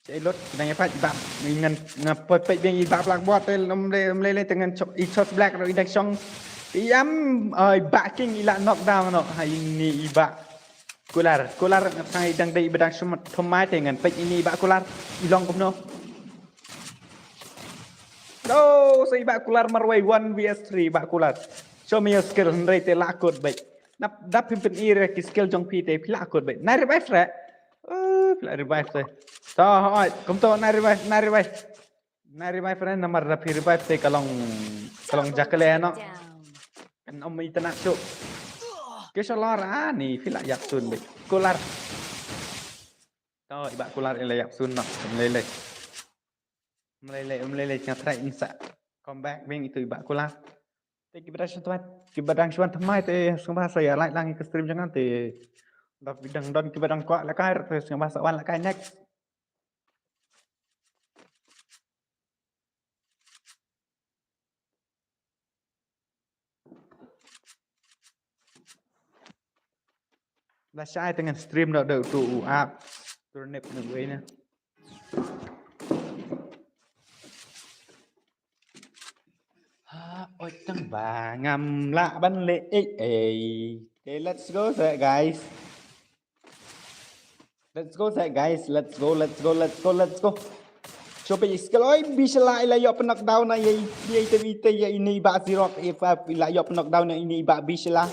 Che lut, nang i Bah, i Bah, ngan, nga poi peit biang i Bah Blackboard te, ym lei, ym lei lei te ngan chok, i Chos Black ruh i dang shong. I am, ah, i Bah King i la knockdown noh, ha ine i Bah. Kular, Kular, nga tang i dang dei i ba dang shum, thymmai te ngan peit ine i Bah Kular, i long kumno. Oh, sa i Bah Kular marwei one V S three i Bah Kular. Show me your skill, hynrei te la kut beit. Nap, dap phim pyn-i re ki skill jong phi te phi la kut beit. Nai revive re. Oh, phi la revive te. To, hooid, kumto nai revive, nai revive. Nai revive re namar da phi revive te ka long, ka long jakle noh. Kan ym itynnad shuh. Ki shalor ani phi la ïap sun beit. Kular. To i Bah Kular i la ïap sun noh. Ym lei lei. Ym lei lei, ym lei lei, nga try in sa comeback biang itu i Bah Kular. Te ki ba dang shu thymmai, ki ba dang shu wan thymmai te sngewbha sa ïa like lang ïa ka stream jong nga te. Lada phi dang don ki ba dang kwah lehkai ruh te sngewbha sa wan lehkai next. Lashai te ngan stream noh da uto u app. Turnip na uwei na. Ha, oi tang ba ngam lah ban leh ei ei. Okay, let's go sa guys. Let's go sa guys. Let's go, let's go, let's go, let's go. Show phi skill, oi Bi Shylla i la ïoh pyn-knockdown na ïa i, ïa i te, ïa i te, ïa ine i Bah Sirok, i la ïoh pyn-knockdown na ine i Bah Bi Shylla.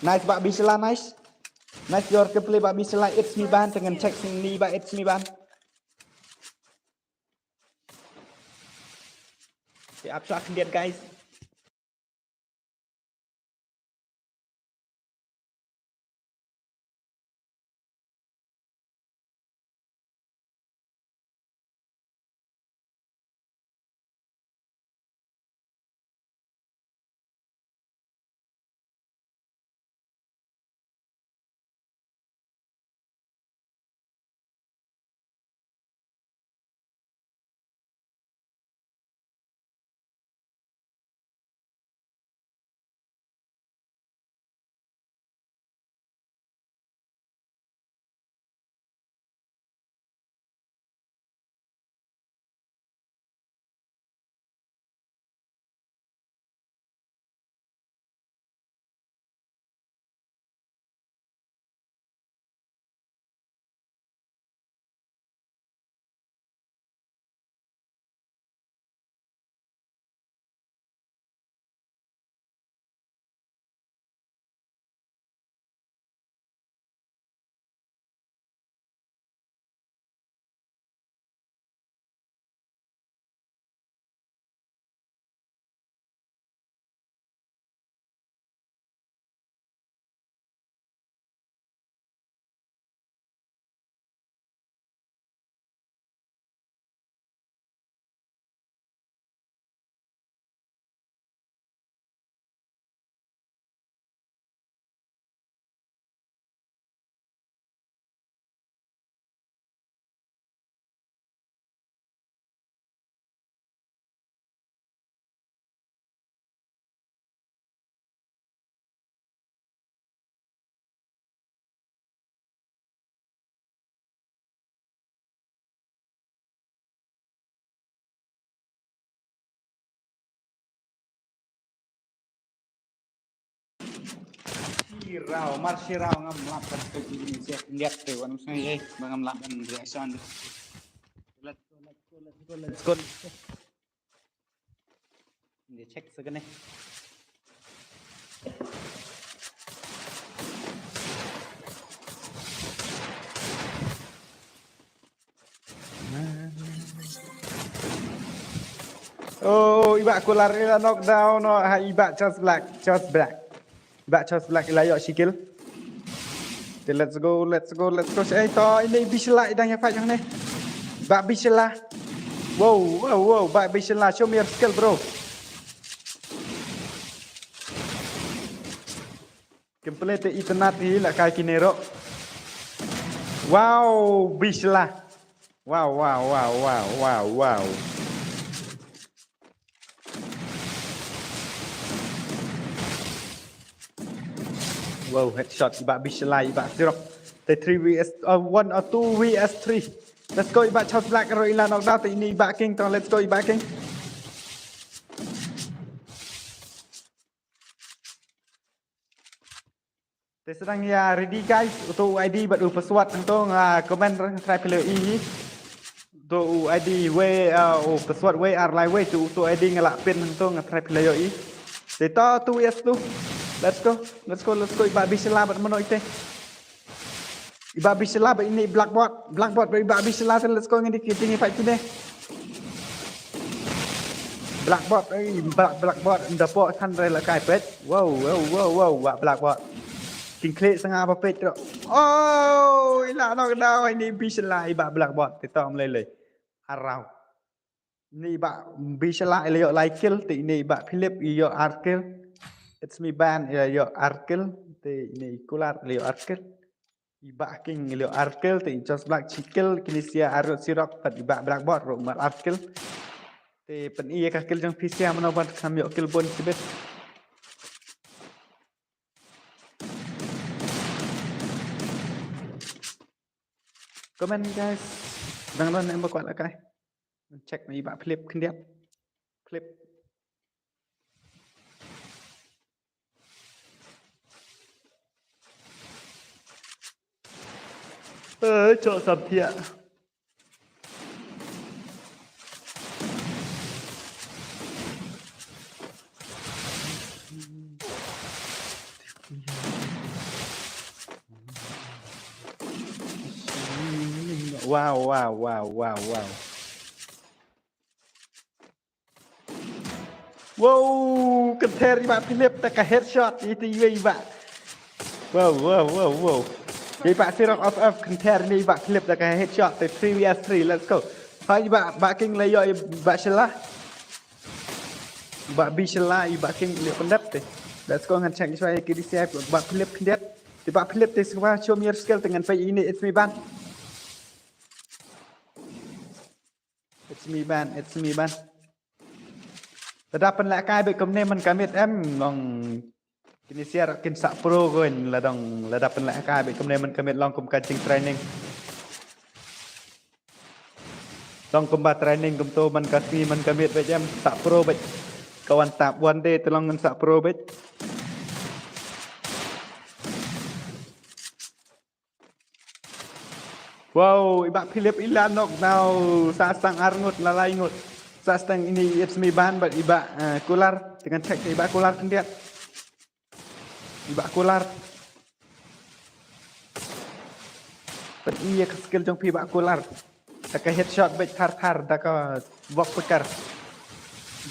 Nice Bah Bi Shylla, nice. Nice your gameplay Bah Bi Shylla, it's me Ban, te ngan check sing ine i Bah, it's me Ban. Te ap shuwa khyndiat guys. Shiraw, mar shiraw ngam lap ban peit ïa ine i Jack Ngiat te wan sa ye, ba ngam lap ban reaction. Let's go, let's go, let's go, let's go, let's go. Ngi check sa kane. Oh, i Bah Kular i la knockdown, no, ha i Bah Charge Black, Charge Black. I Bah Charge Black i la ïoh shi kill. Te let's go, let's go, let's go. Eh, to, ine i Bishla i dang ïa fight hangne. Bah Bishla. Wow, wow, wow, Bah Bishla, show me your skill, bro. Kim pynleit te itynnad hi la kai kine ruh. Wow, Bishla. Wow, wow, wow, wow, wow, wow. Wow, headshot i Bah Bishla, i Bah Sirok. Te three V S, uh, one or two V S three. Let's go, i Bah Charge Black ruh i la knockdown, te ine i Bah King, to, let's go, i Bah King. Te sdang ïa ready guys, uto u I D bad u password hangto nga comment, nga try phi la ïohi. Uto u I D wei, uh, u password wei ar lai wei, te uto u I D nga la pin hangto, nga try phi la ïohi. Te to, two V S two. Let's go, let's go, let's go, i Bah Bishla bad mano ite. I Bah Bishla bad ine i Blackbot. Blackbot bad i Bah Bishla te, let's go, ngi dei ki jingïapaid kine. Blackbot, eh, Black, Blackbot, ynda pok than re la kai peit. Wow, wow, wow, wow, Bah Blackbot. Kin khlieh sa nga ba peit ruh. Oh, i la knockdown ine i Bishla, i Bah Blackbot. Te to ym lei lei. Haraw. Ine i Bah Bishla i la ïoh lai kill, te ine i Bah Philip i ïoh ar kill. It's me Ban i la ïoh ar kill, te ine i Kular i la ïoh ar kill. I Bah King i la ïoh ar kill, te i Charge Black shi kill, kine sia ar ngut, Sirok bad i Bah Blackbot ruh mar ar kill. Te pyni ïa ka kill jong phi sia mano ban kham ïoh kill bun shibit. Comment guys. Dang don em ba kwah la kai. Check ma i Bah Philip khyndiat. Philip. Eh, chok sam thiah. Wow, wow, wow, wow, wow. Wow, kynther i Bah Philip da ka headshot, ïa ite iwei i Bah. Wow, wow, wow, wow. I Bah Sirok off off, kynther ine i Bah Philip da ka headshot, te three V S three, let's go. Ha i Bah, Bah King la ïoh i Bah Shella. Bah Bishella, i Bah King la pyndep te. Let's go, ngan check shuwa ïa ki D C I Bah Philip khyndiat. Te Bah Philip te shuwa show me your skill te ngan peit ine It's Me Ban. It's Me Ban, It's Me Ban. Lada pynlehkai beit kumne man ka miet em, long kine sia ruh kin sah pro ko in, la dang lada pynlehkai beit kumne man ka miet long kum ka jingtraining. Long kumba training kumto man ka sngi man ka miet beit em, sah pro beit. Ka wan tap one day te long ngan sah pro beit. Wow, i Bah Philip i la knock down, sah stang ar ngut, la lai ngut. Sah stang ine i It's Me Ban bad i Bah, eh, Kular, te ngan check i Bah Kular khyndiat. I Bah Kular. Pyni ïa ka skill jong phi Bah Kular. Da ka headshot beit thar thar, da ka wok pekar.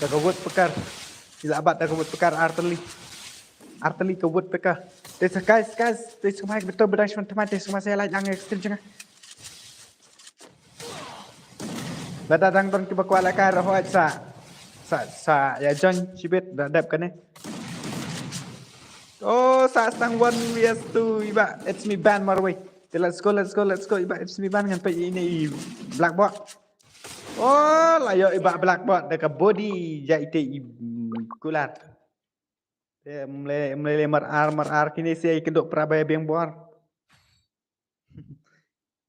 Da ka wut pekar. I la bat da ka wut pekar artylli. Artylli ka wut pekar. Te sa guys, guys, te sa mai betul bedai shwan thamai te sa mai sa like lang ïa ka stream jong nga. Lada dang don kiba kwah lehkai ruh hooid sa, sa, sa ïa join shibit da dep kane. Oh, sah stang one V S two i Bah It's Me Ban marwei. Te let's go, let's go, let's go i Bah It's Me Ban ngan peit ine i Blackbot. Oh, la ïoh i Bah Blackbot da ka body ïa ite i, mm, Kular. Te mlei, mlei mar ar, mar ar kine sia i kynduh pra ba ïa biang bor.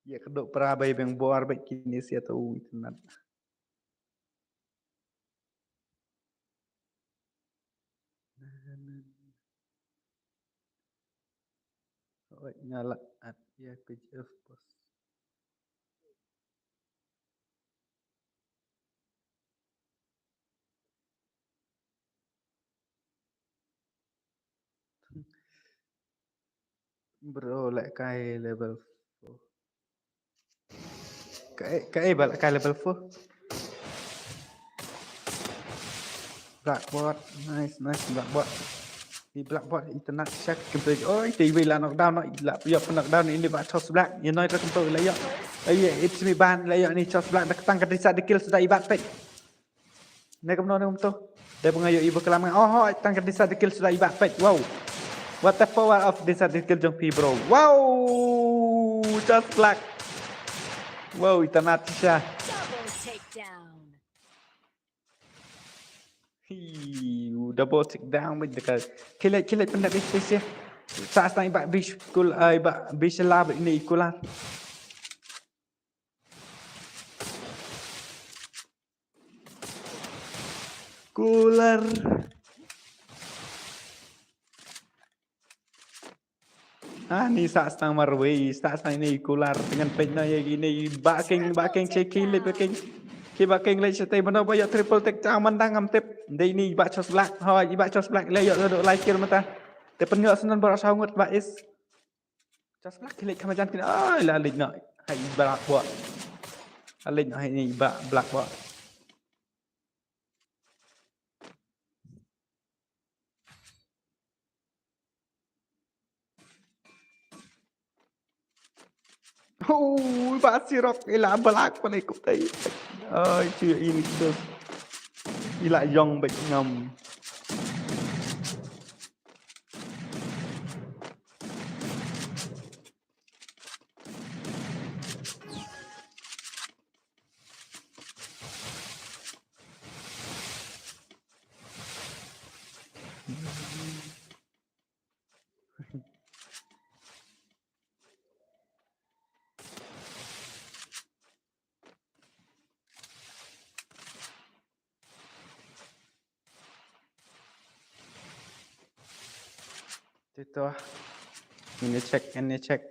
Ïa kynduh pra ba ïa biang bor beit kine sia to i tynat. Oi, nga la at ïa ka J F post. Bro, lehkai level four. Kaei, kaei ba lehkai level four. Blackboard, nice, nice, Blackboard. Ïa Blackboard, internet check, kemtu. Oi, te iwei la knockdown, no, la ïoh knockdown, ini ba Chos Black. Ïa noi ta kemtu, la ïoh. Ïa, it's me ban, la ïoh ini Chos Black, da tang ka disa de kill suda i Bat peit. Ne kumno ne kumto. Dei ba nga ïohi ba klam nga. Oh, oh, tang ka disa de kill suda i Bat peit. Wow. What the power of disa de kill jong phi, bro. Wow. Chos Black. Wow, internet shisha. Double takedown. Hi, double takedown, beit da ka. Khie leit, khie leit pyndep beit shisha. Sa sdang i Bat bish kul, ah, i Bat bish la beit ne i Kular. Kular. Ah, ni sa sdang marwei, sa sdang ini Kular, ngan peit noh ïa kine i Bah King, Bah King, che ki leit Bah King. Ki Bah King leit shatei mano ba ïoh triple take, tang man dang ngam tip. Dei ini i Bah Chos Black, hooid i Bah Chos Black, leit ïoh dei lai kill mynta. Te pynïoh sngewbha baroh saw ngut Bah Is. Chos Black ki leit kham jan kine. Ai, la leit noh ha i Blackboard. La leit noh ha i Ba-, Blackboard. Oh, i Bah Sirok i la Black pynikup tai. Ai, chu ini tu. I la ïong beit ngam. Te to. Ngin ïa check, ngin ïa check.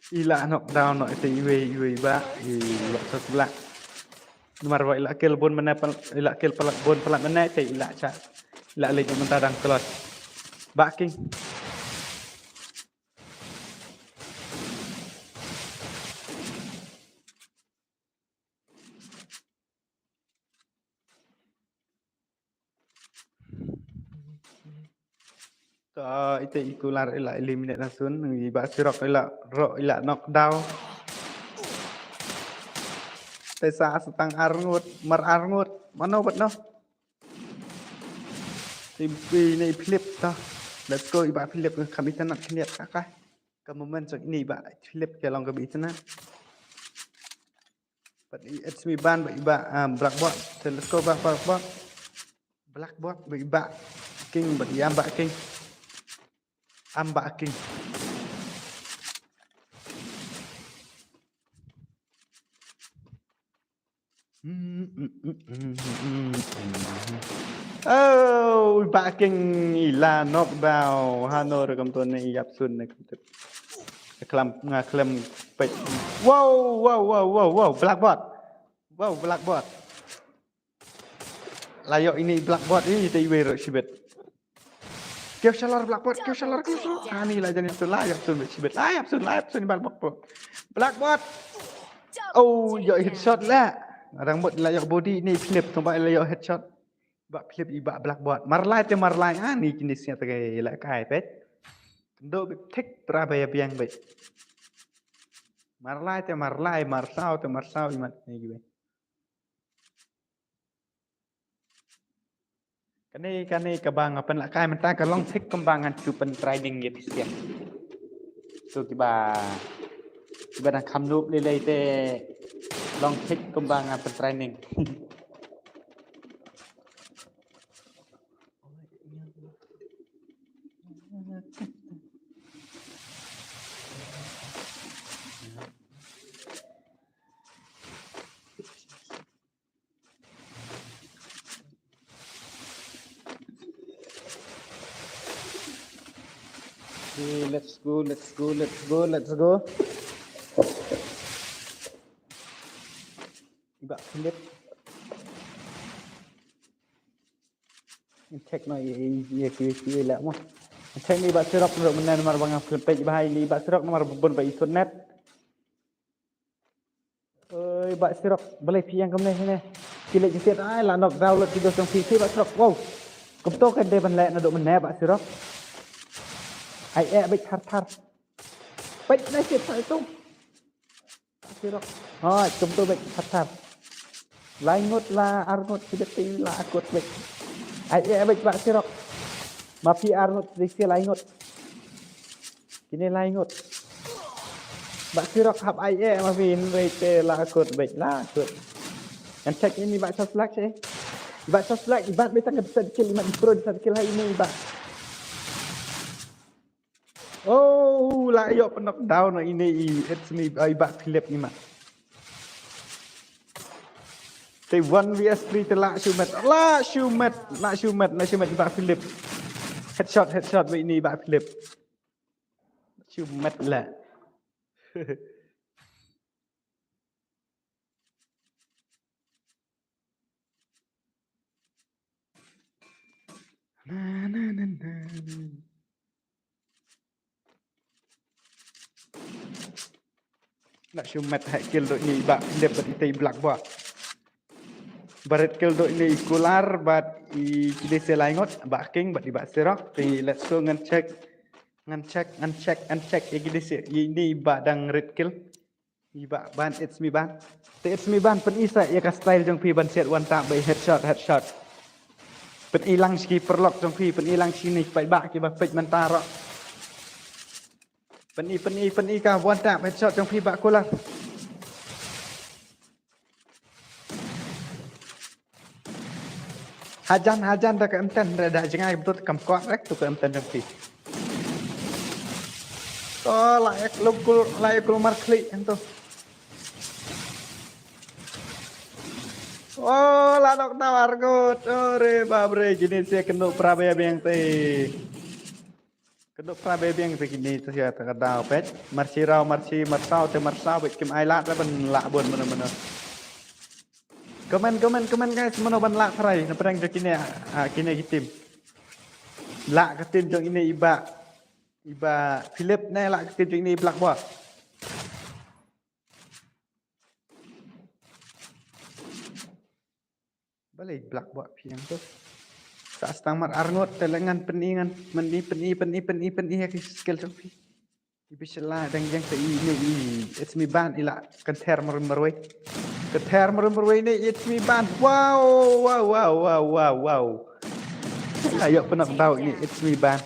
I la knockdown noh ite iwei, iwei i Bah, i Bah Chos Black. Namar ba i la kill bun mynne, i la kill palat bun palat mynne, te i la cha. I la leit mynta dang tlot. Bah King. To, ite i Kular i la eliminate na sun, i Bah Sirok i la ro-, i la knockdown. Te sa sa tang ar ngut, mar ar ngut, mano bad no. Te i ne i Philip to. Let's go, i Bah Philip, kham internet khyndiat ka ka. Ka moment jong i ne i Bah Philip ka long kaba internet. Bad i, it's me ban, bad i Bah, um, Blackboard. So let's go, Bah, Blackboard. Blackboard, bad i Bah King, bad i am Bah King. Am Bah King. Oh, Bah King i la knockdown. Hano rukom to ne i ap sun ne kam tip. Klam, nga klam peit. Wow, wow, wow, wow, wow. Blackboard. Wow, Blackboard. La ïoh ini Blackboard, ini te iwei ruh shibit. Kiew shalor Blackboard, kiew shalor, kiew shalor. Ani la jani tu la ïap sun shibit. La ïap sun, la ïap sun Blackboard. Blackboard. Oh, ïoh headshot la. Adang mut la ïoh body ini Philip, tong ba la ïoh headshot. Bah Philip i Bah Blackboard. Mar lai te mar lai, ani kine sia te la kai peit. Kendo bit thik pra ba ïa biang bit. Mar lai te mar lai, mar saw te mar saw i mat ne gi bit. Kane, kane kaba nga pynlehkai mynta ka long thik kumba ngan shu pyntraining ïa phi sien. So kiba, kiba dang kham noob lei lei te Long thik kumba nga pyntraining. Okay, let's go, let's go, let's go, let's go. Ba Philip. Check no ye ye ye ye la mo. Check ni ba Sirok ro mena mar bang Philip pej ba ni ba Sirok mar bun ba isut net. Oi ba Sirok, balei phi ïeng kumne sini? Ki leh jingsiat ai la knock down lut ki dos jong phi, phi ba Sirok. Wow. Kumto kan dei ban leh naduh mynne ba Sirok. Ai eh beit thar thar. Beit na siat sa itu. Ba Sirok. Hoi, kumto beit thar thar. Lai ngut la ar ngut ki beit la akut beit. Ai eh beit ba Sirok. Ma phi ar ngut dei sia lai ngut. Kine lai ngut. Ba Sirok hap ai eh ma phi hynrei te la kut beit la kut. Ngan check ini ba Sirok select eh. Ba Sirok select ibat beit tang ka set kill imat pro set kill ha ini ba. Oh, la ïoh pynok down ini i it's me ai ba Philip ni ma. Te one v three te la shu met, la shu met, la shu met, la shu met ba Philip. Headshot, headshot ba ini ba Philip. Shu met la. Na, na, na, na, na. La shu met ha kill do ini ba Philip bad itei Black Box. Ba red kill do ini i Kular bad i kine se lai ngut ba King bad i ba Sirok. Te let's go ngan check. Ngan check, ngan check, ngan check. Ïa kine se, ïa ini ba dang red kill. I ba ban, it's me ban. Te it's me ban, pyn-i sa ïa ka style jong phi ban set one tap ba headshot, headshot. Pyn-i lang shi ki paralok jong phi, pyn-i lang shi ni peit ba ki ba peit mynta ro. Pyn-i, pyn-i, pyn-i ka one tap headshot jong phi ba Kular. Hajan, hajan da ka M ten, da, da jngai betul kam kuat rek tu ka M ten jong phi. Oh, la ek lukul, la ek kulmar klik yang tu. Oh, la dok tawar gut. Ore babre, kine se kynduh pra ba biang te. Kynduh pra ba biang te kine te sia te ka daw peit. Marsi raw, marsi marsaw te marsaw peit kim ai lad ban lah bun mano mano. Comment, comment, comment guys, mano ban lah try na pdeng jong kine, ah, kine ki team. Lah ka team jong ine i ba, i ba Philip ne lah ka team jong ine i Black Box. Balei Black Box phi ïang tu. Sa stang mar arngut te la ngan pyn-i ngan pyn-i pyn-i pyn-i pyn-i pyn-i ha ki skill jong phi. Iba shala dang ïeng te i ne i it's me ban i la kynthar mar marwei. Kynthar mar marwei ne it's me ban. Wow, wow, wow, wow, wow, wow. Ayo pynok daw ne it's me ban.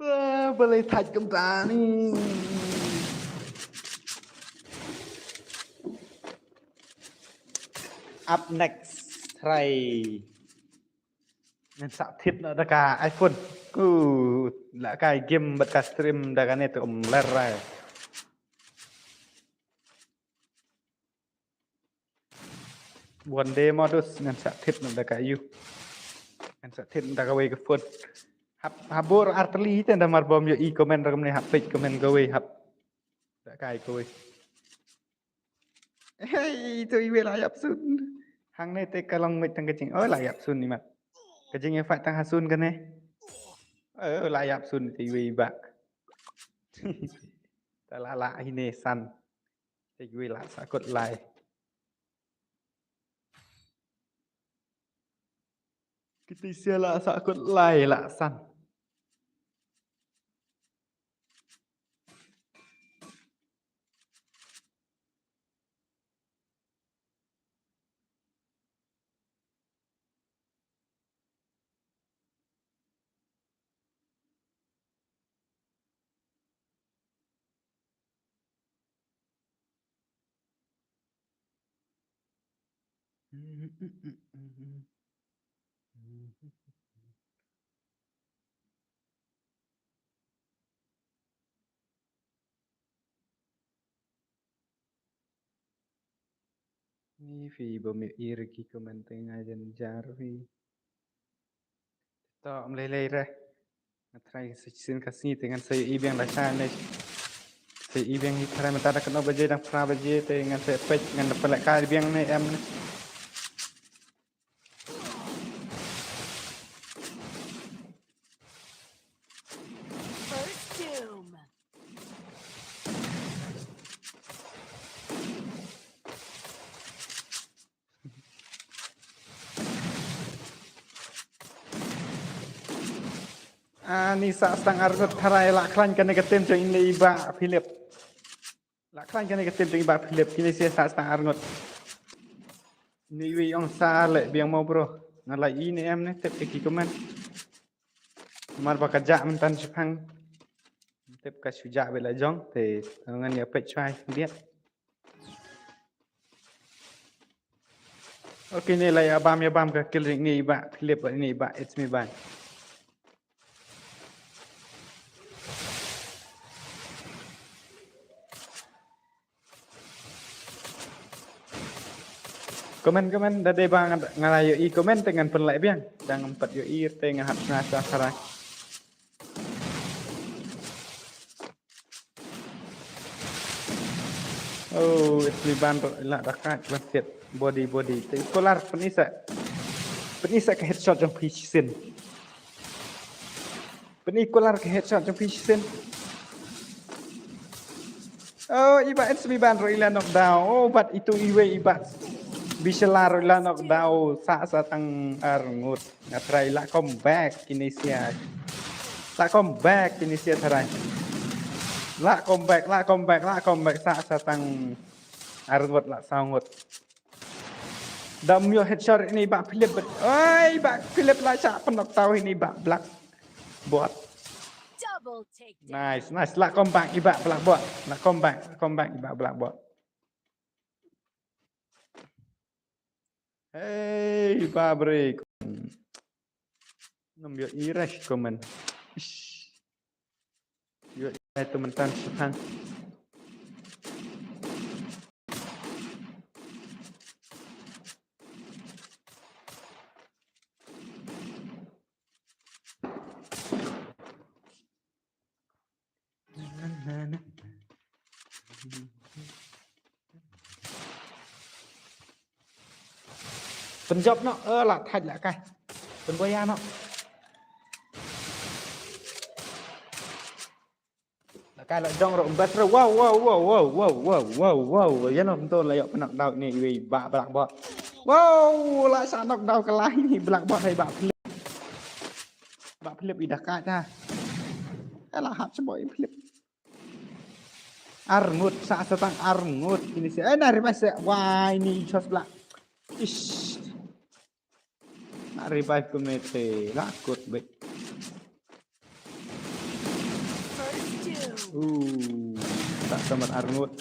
Ah, balei thait kumta ni. Up next, try. Ngan sa thied noh da ka iPhone. Ku la kai game bad ka stream da kane te um ler rai. One day modus ngan sa thied noh da ka yu. Ngan sa thied noh da kawei ka phone. Hap habor artylli te da mar bym ïohi comment da kumne hap peit comment kawei hap. Da kai kawei. Hei, itu iwei la ïap sun. Hangne te ka long meit tang ka jing. Oh, la ïap sun imat. Ka jingïafight tang ha sun kane. Oh, la ïap sun te iwei ba. Ta la la hine san. Te iwei la sakut lai. Kita sia la sakut lai la san. Ni phi bym ïohi re ki comment te nga jan jar phi. To, ym lei lei re. Nga try sa shisien ka sngi te ngan sa ïohi biang da sha ne. Sa ïohi biang hi try mynta da katno baje, dang phra baje te ngan sa peit ngan da pynleh kai biang ne em ne. First Doom. Ani sa stang arngut tharai la khlaiñ kane ka team jong ine i Bah Philip. La khlaiñ kane ka team jong i Bah Philip, kine sa stang arngut. Ni wi ong sa leh biang mo bro. Nga la i ne em ne tip ki comment. Mar ba ka jah myntan shipang. Tip ka shu jah bad la jong te ngan ïa peit shwa biat. Okay, ne la ïa bam ïa bam ka kill ring ni Bah Philip ni Bah, it's me Bah. Comment comment da dei ba nga la ïohi comment te ngan pynleh biang. Dang pat ïohi te ngan hap shna sa kharai. Oh, it's me Bah, la da ka ban set body body. Te kular pynisa. Pynisa ka headshot jong phi shisien. Pynikular ka headshot jong phi shisien. Oh, i Bah Ensmi Ban ruh i la knockdown. Oh, bad itu iwei i Bah Bishela ruh i la knockdown. Sa sa tang arngut. Nga try la comeback kine sia. La comeback kine sia try. La comeback, la comeback, la comeback sa sa tang arngut la saw ngut. Dam ïoh headshot ini Bah Philip. Oi, Bah Philip la shah pynnock tau ini Bah Black Bot. Double takedown. Nice, nice. La comeback i Bah Black Bot. La comeback, la comeback i Bah Black Bot. Hey, Bah Break. Ngam ïohi rush comment. Ish. Ïohi tu myntan shipang. Pynjop noh, eh, la thait la kai. Pynboya noh. La kai la jong ruh, best ruh. Wow, wow, wow. Ïa noh, mynta la ïoh knockdown ini iwei Bah Black Bot. Wow, la sa knockdown ka lai ini Black Bot hai Bah Philip. Bah Philip i da kai ta. Eh, la hap sha Bah Philip. Arngut, sa sa tang arngut. Ini si, eh, na revive sa. Wah, ini jos Black. Ish. Na revive kumne te la kut beit. First doom. Uh, tak samat arngut.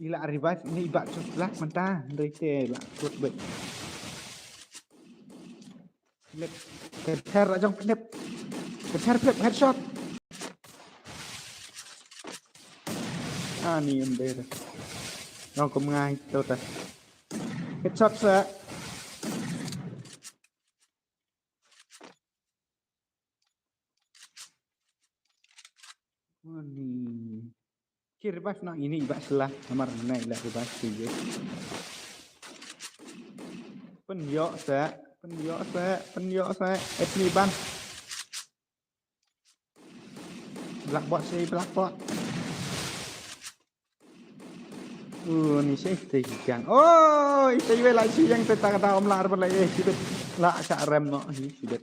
I la revive ini i Bah Jos Black mynta. Hynrei te la kut beit. Philip. Kynthar la jong Philip. Kynthar Philip headshot. Ah, ni em dei. Nong kum ngai to ta. Headshot sa. Ani. Ki revive nang ini i Bah Sela, namar nai la revive tu ye. Pynïoh sa, pynïoh sa, pynïoh sa. Ethni ban. Black Bot si, Black Bot. Uh, ni si te ki kang. Oh, ite yue la si yang te ta ka da om la arban la eh, sibit. La sa rem no, hi sibit.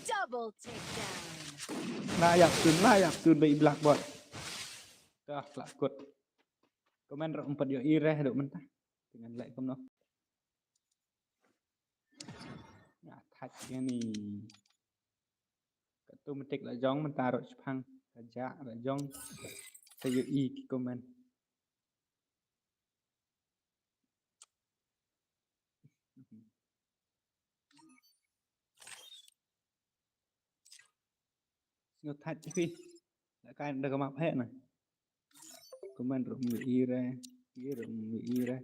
Double takedown. La ïap tun, la ïap tun ba i Black Bot. Dah, la kut. Komen rok empat yo i reh dok mentah. Dengan like kumno. Nah, Thait ïa ni. Ka automatic la jong mynta ruh shipang. Ka ja la jong. Sa ïohi ki comment. Sngewthait phi. La kai da ka map heh na. Comment ruh ym ïohi re. Ïa ruh ym ïohi re.